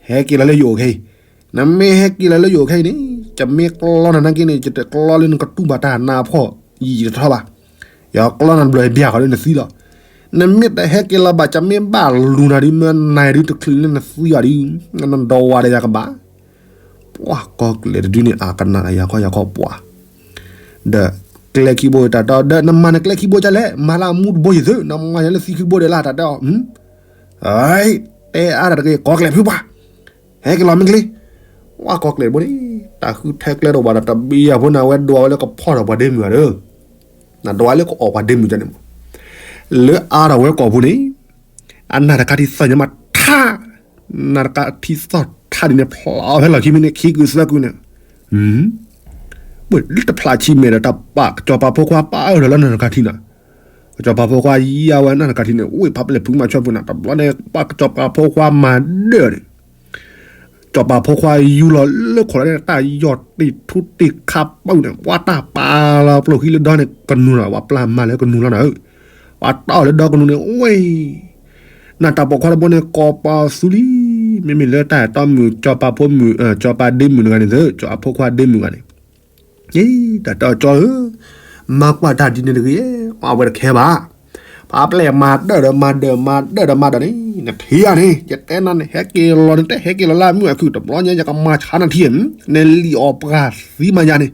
ဟဲက့ၤလီၤလၢယအိၣ်ခဲအံၤ နမ့ၢ်ဟဲက့ၤလီၤလၢယအိၣ်ခဲအံၤန့ၣ် ယမ့ၢ်ကျီနၤနာ်က့န့ၣ် ယတကျီလၢနကတူၢ်ဘၣ်တၢ်နါအဖီၣ် ယံာ်ယံာ်တထီဘၣ်. ယကျီနၤတဘျီဘၣ်ဃီလၢနသံလီၤ. နမ့ၢ်တဟဲက့ၤလီၤဘၣ် ယမ့ၢ်ဘၣ်လူၤနၤဒုး မ့ၢ်နၤဒုးတချုးလၢနသံဘၣ်ဒုး နဒိးဝဲဒီးယၤကဘၣ်. ပှၤကီၢ်ကျဲၢ်တဒုန့ၣ် အကနၣ်ယၤခီယၤခီပှၤ ဒီးကျဲခံဘိတၢ်တဲအီၤ ဒီးနမၤနကျဲခံဘိဒ်လဲၣ်, မၤလၢအမူတဘိယသု, နမၤယၤလၢသံခံဘိဒဲးလၢတၢ်တဲအီၤ, တဲအါတၢ်တဂ့ၤ ကီၢ်ကျဲၢ်ဖုပှၤ, ဟဲက့ၤလီၤမ့ၢ်ကလံ, ပှၤကီၢ်ကျဲၢ်တဘိန့ၣ် တၢ်ဃုထၢကျဲတအိၣ်ဘၣ်ဒီး တဘ့ၣ်အဖိန့ၣ် အဝဲဒွးဝဲလၢကဖီၣ်ထီၣ်ပှၤဒ့မုၣ်ဧါဒီး, နဒွးလၢကအီၣ်ပှၤဒ့မုၣ်န့ၣ်မး, လၢအါထီၣ်ဝဲကီၢ်ပူၤန့ၣ်, အနၢ်တကးထံသီၣ်ညါမးထါ, နၢ်တကးထံသီၣ်ထါဒ်န့ၣ် ဖျါအီၤဖဲလီၢ်ခံမ့ၢ်န့ၣ် ခံကုသၢကုန့ၣ် ပှၤလၢတဖျါဆံးမဲာ်ဒီး တၢ်ပာ်ကစီၤပၤဖိခွါပာ်အၢၣ်လီၤလၢနၢ်တကးထံနၤ, ကစီၤပၤဖိခွါယါဝဲနၢ်တကးထံန့ၣ် ဝ့ၢ်ဖးပျဲၢ်ဖုမၤဆၢပူၤနၤ တဘျီန့ၣ် ပှၤကစီၤပၤဖိခွါမၤဒၢၣ်န့ၣ်, ကစီၤပၤဖိခွါယူလီၤလၢခိၣ်လီၤန့ၣ် တၢ်ယီၢ်တ့ၢ်ထူတ့ၢ်ခါပူၤန့ၣ် ပှၤတၢ်ပာ်လီၤပျိၢ်ဃံလၢဒီန့ၣ် ကနူၤလီၤ ပှၤပျၢ်မၤလၢကနူၤလီၤနၤဧၢ, ပှၤတီၢ်လၢဒီကနူၤန့ၣ် ဝ့ၢ် နတၢ်ပိာ်ခွါတဘိန့ၣ် ကိးပသူလံ, မ့မ့ၢ်လၢတၢ်အဲၣ်တီမုၣ် ကစီၤပၤဖိမုၣ် ကစီၤပၤဒ့မုၣ်တဂၤန့ၣ်သ့ ကစီၤအဖိခွါဒ့မုၣ်တဂၤန့ၣ်, တၢ်တဲအီၤကၠီဧၢ, မၤကွၢ်တၢ်ဒ်န့ၣ်တဂ့ၤ, အဝဲတခဲဘၣ်, ဖါပျဲၢ်မၤဒၢၣ်ဒီးမၤဒၢၣ် မၤဒၢၣ်ဒီးမၤဒၢၣ်န့ၣ် နထံၣ်ဧါန့ၣ် ယတဲနၤန့ၣ် ဟဲက့ၤလီၤနတဲ ဟဲက့ၤလီၤလၢအမုၢ်အခုၣ် တဘျီညါ ယကမၤဆါနထံၣ် နလံာ်အီၣ်ပှၤသံမၤယၤန့ၣ်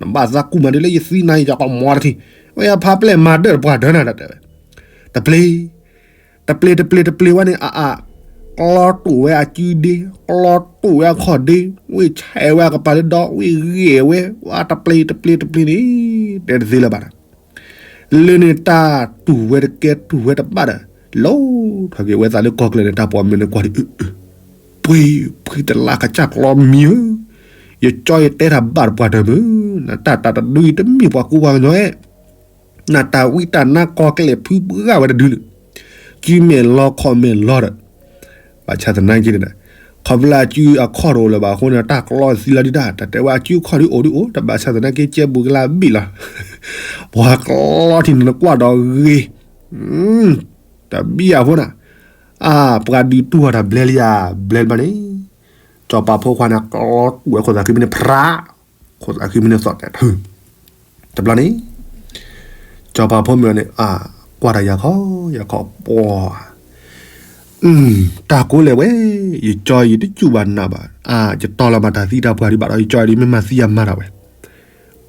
နဘၣ်သးကူၣ်မၤဒ်လၢယသံနၤ ယကမၤတထံၣ် ဝဲယဖါပျဲၢ်မၤဒၢၣ်တပှၤဒၢနၤတတဲဝဲ တပျ့ၤ တပျ့ၤတပျ့ၤတပျ့ၤဝဲန့ၣ် အအါ ကျီတူၢ်ဝဲအစုဒ့ ကျီတူၢ်ဝဲအခီၣ်ဒ့ ဝ့ၢ်ဆဲးဝဲအကပၤလၢဒီ ဝ့ၢ်ဂ့ၤဝဲ ဝဲတပျ့ၤတပျ့ၤတပျ့ၤန့ၣ် တဲတသ့လၢၤဘၣ် လၢန့ၣ်တၢ်တူၢ်ဝဲတကဲတူၢ်ဝဲတဘၣ်ဒီး လီၤထီၣ်က့ၤဝဲသးလၢကီၢ်ကျဲၤန့ၣ် တၢ်ပိာ်မုၣ်န့ၣ်ကွၢ်ဒံး ပှ့ၤ ဖှံတလါကစၢ်ကျီမံၤဧၢ, ယကၠီယတဲတၢ်ဘၣ်တပှၢ်တၢၢ်မုၢ်, နတၢ်တၢ်တဒုအံၤတမ့ၢ်ပှၤကူပှၤကညီဧါ, နတၢ်ဝံတၢ်နါကီၢ်ကျဲၤဖုပှဲၤဝဲတဒုန့ၣ်, စုမဲာ်လီၤခီၣ်မဲာ်လီၤဒီး ဘၣ်ဆၣ်သနာ်က့န့ၣ်ဒီး ခီဖျိအစုအခီၣ်တအိၣ်လၢၤဘၣ်အဃိန့ၣ် တၢ်ကျီသံလီၤဒုတၢ် တၢ်တဲဝဲအစုအခီၣ်ဒုအိၣ်ဒုအိၣ် တဘၣ်ဆၣ်သနာ်က့ကဲဘူးကလါဘ့ၣ်လီၤ, ပှၤကျီထံၣ်န့ၣ်နကွၢ်ဒီးဂ့ၤ တဘံၣ်အဖိန့ၣ်, အါ ပှၤဒုးတူၢ်အီၤတၢ်ဘျဲလံဧါ, ဘျဲလၢၤဘၣ်န့ၣ်, စီၤပၤဖိခွါန့ၣ် ကျီတူၢ်ဝဲခိၣ်သးခုမ့ၢ်န့ၣ် ဖြး, ခိၣ်သးခုမ့ၢ်န့ၣ်သီၣ်တဲာ်ထု, တဘျီန့ၣ်, စီၤပၤဖိမုၣ်န့ၣ် အါ ကွၢ်တၢ်ယၤခီ, ယၤခီပှီၤ, တၢ်ကိးလဲၣ်ဝဲ, ယကၠီယတစူၢ်ဘၣ်နာ်ဘၣ်, အါ ယတီလီၤမၤတၢ်သံတၢ်ပှၢ်ဒံးဘၣ်ဒီး ယကၠီအံၤဒ်မ့ၢ်မၤသံယၤမၤတၢ်ဝဲ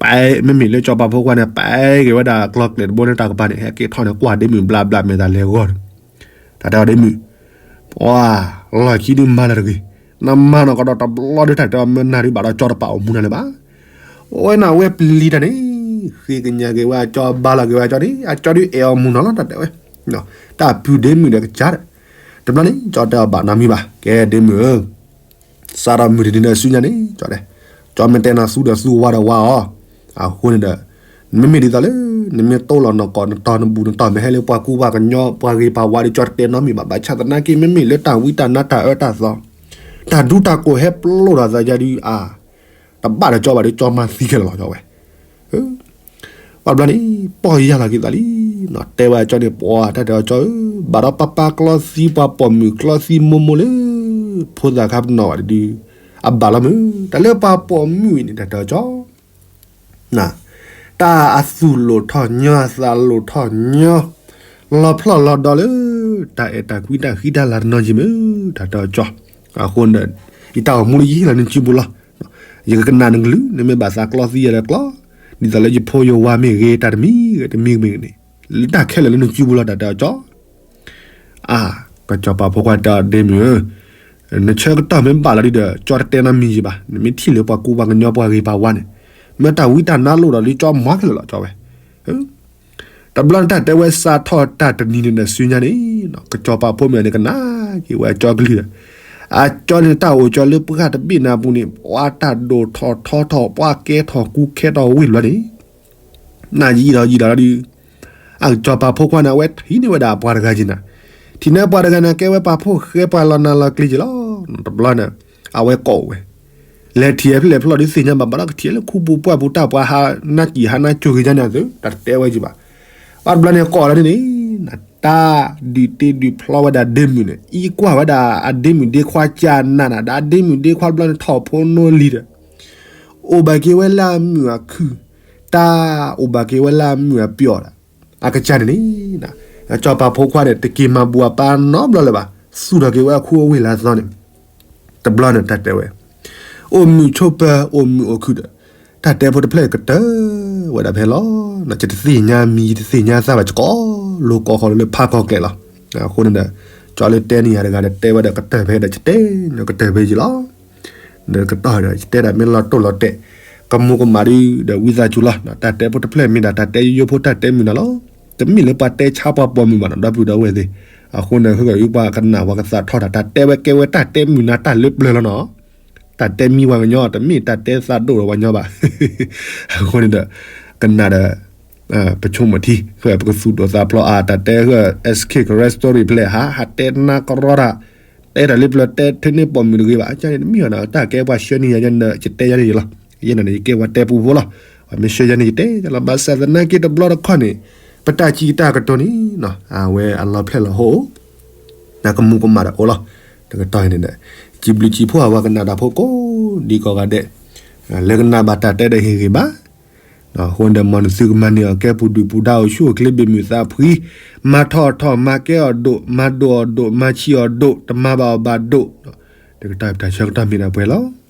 ပမ့မ့ၢ်လၢစီၤပၤဖိခွါန့ၣ် ပက့ၤဝဲဒၣ်ကျီကျဲၤတဘိန့ၣ်တၢ်ကပၤန့ၣ် ဟဲက့ၤထီၣ်န့ၣ် ကွၢ်ဒ့မုၣ်ဘျးဘျးမဲာ်သးလဲၤဂီၢ်ဒီး, တၢ်တဲအီၤဒ့မုၣ်, ပှၤ, လီၢ်ခံဒုမၤလၢတဂ့ၤ, နမၤနီၢ်ကဒီးတဘျီဒုတၢ်တဲအီၤမ့ၢ်နၤဒုဘၣ်ဒီးကၠီတပာ်အိၣ်မူနၤလၢၤဘၣ်, အိၣ်ဝဲနၤဝဲပျံၤတၢ်န့ၣ်, ဃ့ကညးက့ၤဝဲအကၠီဘါလီၤက့ၤဝဲအကၠီန့ၣ် အကၠီဒုအဲၣ်အီၤမူနီၢ်လီၤ တၢ်တဲဝဲ, တၢ်ဖုၣ်ဒ့မုၣ်ဒီးကစၢ်ဒီး, တဘျီန့ၣ် ကၠီတဲအီၤဘၣ်နီတမံၤဘၣ် ကဲဒ့မုၣ်ဧၢ စးထီၣ်မုၢ်တနံၤဒီးဆူညါန့ၣ် ကၠီတဲ, ကၠီမ့ၢ်တဲနၤသူဒီးသူဝါဒီးဝါအီၤ, အဃိန့ၣ်ဒီး, နမ့မ့ၢ်ဒ်သိးလၢ, နမ့ၢ်တိၢ်လီၤနီၢ်ကီၢ်နတီၤနဘူးနတီၤ မ့ၢ်ဟဲလၢပှၤကူပှၤကညီပှၤဂ့ၤပှၤဝါဒီးကၠီတတဲနီတမံၤဘၣ် ဘၣ်ဆၣ်သနာ်က့မ့မ့ၢ်လၢတၢ်ဝံတၢ်နါတၢ်အၢတၢ်သီ, တၢ်ဒူတၢ်ကိၢ်ဟဲပျိၢ်ဒီးသးယါဒုအါ, တဘၣ်ဒီးကၠီဘၣ်ဒီးကၠီမၤသံခဲလၢာ်လီၤကၠီဝဲ ပှၤတဘျီန့ၣ်, ပီၢ်ယၢ်လီၤက့ၤသးလံ, တဲဝဲကၠီန့ၣ် ပှၤတၢ်တဲအီၤကၠီဧၢ, ဘၣ်ဒီးပၢ်ပၢ်ကျီသံပှၤပိာ်မုၣ်ကျီသံမိၢ်မိၢ်လၢ, ဖိသၣ်ခါပနီၣ်ဘၣ်တဒု, အဘၣ်လီၤမုၢ်, တၢ်လၢပှၤပိာ်မုၣ်အံၤန့ၣ် တၢ်တဲအီၤကၠီ တၢ်အသူၣ်လိာ်ထီၣ်ညီ အသးလိာ်ထီၣ်ညီ, လီၤဖျီၣ်လီၤဒီးလၢ, တၢ်အဲၣ်တၢ်ကွံတၢ်ဃံတၢ်လၤတနီၤယံၤမုၢ်, တၢ်တဲအီၤကၠီ, အဃိန့ၣ်ဒီး, ယတၢ်အိၣ်မူလၢယဟံၣ်လီၤနစုပူၤလီၤ, ယကကနၣ်နကလုၢ် နမ့ၢ်ဘၣ်သးကျီသံယၤဒီးကျီ, ဒ်သိးလၢယဖိယဝါမ့ၢ်ဂ့ၤတၢ်တမံၤဂ့ၤတမံၤဂ့ၤန့ၣ်, လၢတၢ်ခဲလၢာ်လၢနစုပူၤလီၤ တၢ်တဲအီၤကၠီ အါ, ကစီၤပၤဖိခွါတဲအီၤဒ့မုၣ်ဧၢ, နဆၢကတီၢ်မ့ၢ်ဘၣ်လီၤဒုဒီး ကၠီတတဲနီတမံၤယံၤဘၣ်, နမ့ၢ်ထံၣ်လၢပှၤကူပှၤကညီပှၤဂ့ၤပှၤဝါန့ၣ်, မ့ၢ်တၢ်ဝံတၢ်နါလိာ်ဒီးလၢကၠီမၤခဲလၢာ်လီၤကၠီဝဲ, တဘျီန့ၣ်တၢ်တဲဝဲစးထီၣ်တၢ်တနံၤန့ၣ်ဒီးဆူညါန့ၣ်, ကစီၤပၤဖိမုၣ်န့ၣ်ကနၣ်က့ၤဝဲအကၠီကလုၢ်ဒီး, အကၠီန့ၣ်တၢ်အိၣ်ကၠီလၢပှၢ်တဘ့ၣ်နၤပူၤန့ၣ် ပှၤတၢ်ဒိၣ်ထီၣ်ထီထီၣ် ပှၤကဲထီၣ်ကူခဲထီၣ်ဝ့ၢ်ဘျီန့ၣ် နယံာ်ဒီးယံာ်ဒီးလီၤဒုး, အကစီၤပၤဖိခွါန့ၣ် အဝဲထံၣ်န့ၢ်ဝဲဒၣ်ပှၤတဂၤက့ၤနၤ, ထံၣ်န့ၢ်ပှၤတဂၤန့ၣ် ကဲဝဲပှၤဖိၣ်ဃဲပှၤလီၤနၤလီၤကျဲက့ၤလီၤ, တဘျီန့ၣ်, အဝဲကိးဝဲ, လဲၤထံၣ်ဝဲဖဲလဲၣ်ဖဲလဲၣ်ဒုးသ့ၣ်ညါဘၣ် ဘၣ်ဒီးကထံၣ်ဝဲလၢခူပူၤပှၢ်ပူၤတၢ်ပှၤဟးနါစံာ်ဟးနါစိၤဂ့ၤညါန့ၣ်အသိး တၢ်တတဲဝဲက့ၤဘၣ်, ဘၣ်တဘျီန့ၣ်ကိးလီၤန့ၣ်န့ၣ်, တၢ်ဒုးတ့ဒုးဖျီဝဲဒၣ်ဒ့မုၣ်န့ၣ် အံကွၢ်ဝဲဒၣ်အဒ့မုၣ်ဒ့ခွါကနၣ်နၤ ဒီးအဒ့မုၣ်ဒ့ခွါတဘျီန့ၣ်ထီၣ်ဖိနီလံဒီး အိၣ်ဘၣ်က့ၤဝဲလၢအမုၢ်အခုၣ်, တၢ်အိၣ်ဘၣ်က့ၤဝဲလၢအမုၢ်အပျီၢ်ဒီး, အကစၢ်န့ၣ်န့ၣ်, စီၤပၤဖိခွါန့ၣ် တက့ၤမၤဘူၣ်အပၢ်နီတဘျီလၢၤဘၣ်, သူၣ်ထီၣ်က့ၤဝဲအခူအဝ့ၢ်လၢအသီန့ၣ်, တဘျီန့ၣ်တၢ်တဲဝဲ, အိၣ်မုာ်ဆိးပၢၤ အိၣ်မုာ်အိၣ်ခုၣ်ဒီး, တၢ်တဲဖိတဖျၢၣ်ကတၢၢ်ဝဲဒၣ်ဖဲလီၤ, ယတသ့ၣ်ညါမံၤ ယတသ့ၣ်ညါသၣ်ဘၣ် ယကိးလိာ်ကိးဃီၤလၢဖးကီၢ်ကျဲလီၤ, အဃိန့ၣ်ဒီး, ကၠီလၢတဲန့ၢ်ယၤတဂၤဒီးတဲဝဲဒီးကတၢၢ်ဖဲဒီးယတဲ, ကတၢၢ်ဖဲယံၤလီၤ ဒီးကတီၢ်ဒီး ယတဲဒၣ်မ့ၢ်လီၤတိၢ်လီၤတဲာ်, ကမူၤကမၣ်ဒုး ဒီးဝံသးစူၤလီၤ, တၢ်တဲဖိတဖျၢၣ်မ့ၢ်ဒၣ်တၢ်တဲယိယိဖိတၢ်တဲမုာ်နၤလီၤ, တမ့ၢ်လၢပှၤတဲဆါပှၤပိာ်မုၣ်ဘၣ်နီၤ ဒီပုၢ်ဒီဝဲၢ်သ့ၣ်, အဃိန့ၣ် ဟၢဂၤအံၤပှၤကနၣ်ပှၤကသးထီၣ်တၢ် တၢ်တဲဝဲကဲဝဲတၢ်တဲမုာ်နၤတၢ်လၢပျၢၤလီၤနီၤ, တၢ်တဲမံဝဲကညီ တမ့ၢ်တၢ်တဲသးဒိၣ်ဒီးပှၤကညီဘၣ်, အဃိန့ၣ်ဒီး, ကနၣ်ဒီး ပဆိကမိၣ်ထံ ဃၢပကသူၣ်ဒိၣ်သးဖျိးအါ တၢ်တဲဃၢ SK Karen Story ဖဲလဲၣ် ဟးဟးတဲနါကရီတၢ်, တဲတၢ်လၢပျၢၤတဲထဲန့ၣ်ပိာ်မုၣ်တဂ့ၤဘၣ် အကန့ၣ်တမ့ၢ်အီၤနၤ တၢ်ကဲပှၤဆှၢန့ၢ်ယၤန့ၣ်ဒီး ယတဲယၤန့ၣ်ယလီၤ, ယဲန့ၣ်န့ၣ် ယကဲပှၤတဲပူဖိလီၤ, ပှၤမ့ၢ်ဆှၢယၤန့ၣ်ယတဲယၤလီၤ ဘၣ်ဆၣ်သနာ်က့တဘျီတခီၣ်န့ၣ်, ပတၢ်စံးတၢ်ကတိၤန့ၣ်, အဝဲအလီၤဖျဲၣ်လီၤဟိၣ် တၢ်ကမူၤကမၣ်ဒီးအိၣ်လီၤ, တကတီၢ်အံၤန့ၣ်ဒီး, စံးဘျုးစံးဖှိၣ်အဝဲကနၣ်တၢ်ဖိကိးဒံကိးဂၤဒဲး, လၢကနၣ်ဘၣ်တၢ်တဲဒီးဟ့ၣ်ဂ့ၤဘၣ်, အဃိန့ၣ်ဒီး မ်နသုကမၤန့ၢ်အီၤကဲပူၤဒုၣ်ပူၤဒါ အိၣ်ဆူၣ်အိၣ်ချ့ ဘ့ၣ်မုၢ်သးဖှံ, မၤထီၣ်အီၣ်ထီၣ် မၤကဲအီၣ်ဒိၣ် မၤဒိၣ်အီၣ်ဒိၣ် မၤဆံးအီၣ်ဒိၣ် တမၤဘၣ်အီၤဘၣ်ဒိၣ်, တကတီၢ်ပတၢ်ဆၢကတီၢ်မ့ၢ်ဒၣ်ပှဲၤလီၤ.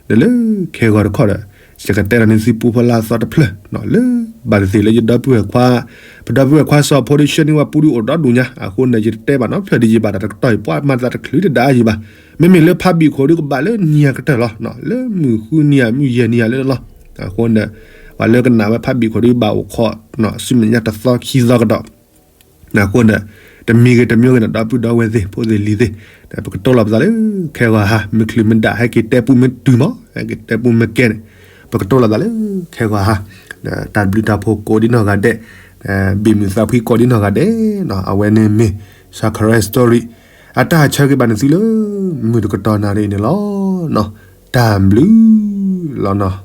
ဒီးလၢခဲဂီၤတခီဒီး ယကတဲလီၤန့ၢ်သုပူဖိလၢအသီတဖျၢၣ် လၢ ဘၣ်သ့ၣ်သ့ၣ်လၢယဒီပုၢ်ဝဲၢ်ခွါ, ပဒီပုၢ်ဝဲၢ်ခွါစီၤဖိဒိၣ် ဆှၢန့ၢ်ဝဲပူဒုၣ်အိၣ်ဒီဒူၣ်ညါ, အဃိန့ၣ် ယတတဲဘၣ်နီတဖျၢၣ်ဒ်ယဘၣ်တၢ်တကတီၢ်အံၤ ပှၤမၤသးတချုးတဒါအံၤဘၣ်. မ့မ့ၢ်လၢဖးဘံၣ်ခိၣ်ဒုးကဘၣ်လၢနံၣ်အကတၢၢ်လီၤ, လၢမုၢ်ဃုနံၣ်ဧါ မုၢ်ယဲၢ်နံၣ်ဧါလၢလီၤ. အဃိန့ၣ် ပှၤလၢကနၣ်ဝဲဖးဘံၣ်ခိၣ်ဒုးဘၣ်အိၣ်ခိး ဆူမဲာ်ညါတသီခံသီကဒီး အဃိန့ၣ် တမံၤဂ့ၤတမံၤဂ့ၤန့ၣ် ဒီပုၢ်ဒီဝဲၢ်သ့ၣ် ဖိသ့ၣ်လံၤသ့ၣ် ပကတိၤလီၤပသးလၢခဲဂီၤဟါ, မ့ၢ်ချုးမ့ၢ်ဒၣ် ဟဲက့ၤတဲပူမ့ၢ်တုၤမး ဟဲက့ၤတဲပူမ့ၢ်ကဲန့ၣ် ပကတိၤလီၤပသးလၢခဲဂီၤဟါ, တၢ်ဘျုးတၢ်ဖှိၣ်ကိးဒ်နီၢ်ဂၤဒဲး, ဘ့ၣ်မုၢ်သးဖှံကိးဒ်နီၢ်ဂၤဒဲး, အဝဲန့ၣ်မ့ၢ် Sakarai Story အတၢ်ဆၢက့ၤဘၣ်နသုလၢ မုၢ်တကတီၢ်နၣ်ရံၣ်အံၤန့ၣ်လီၤ. တၢ်ဘျုးလီၤနီၤ.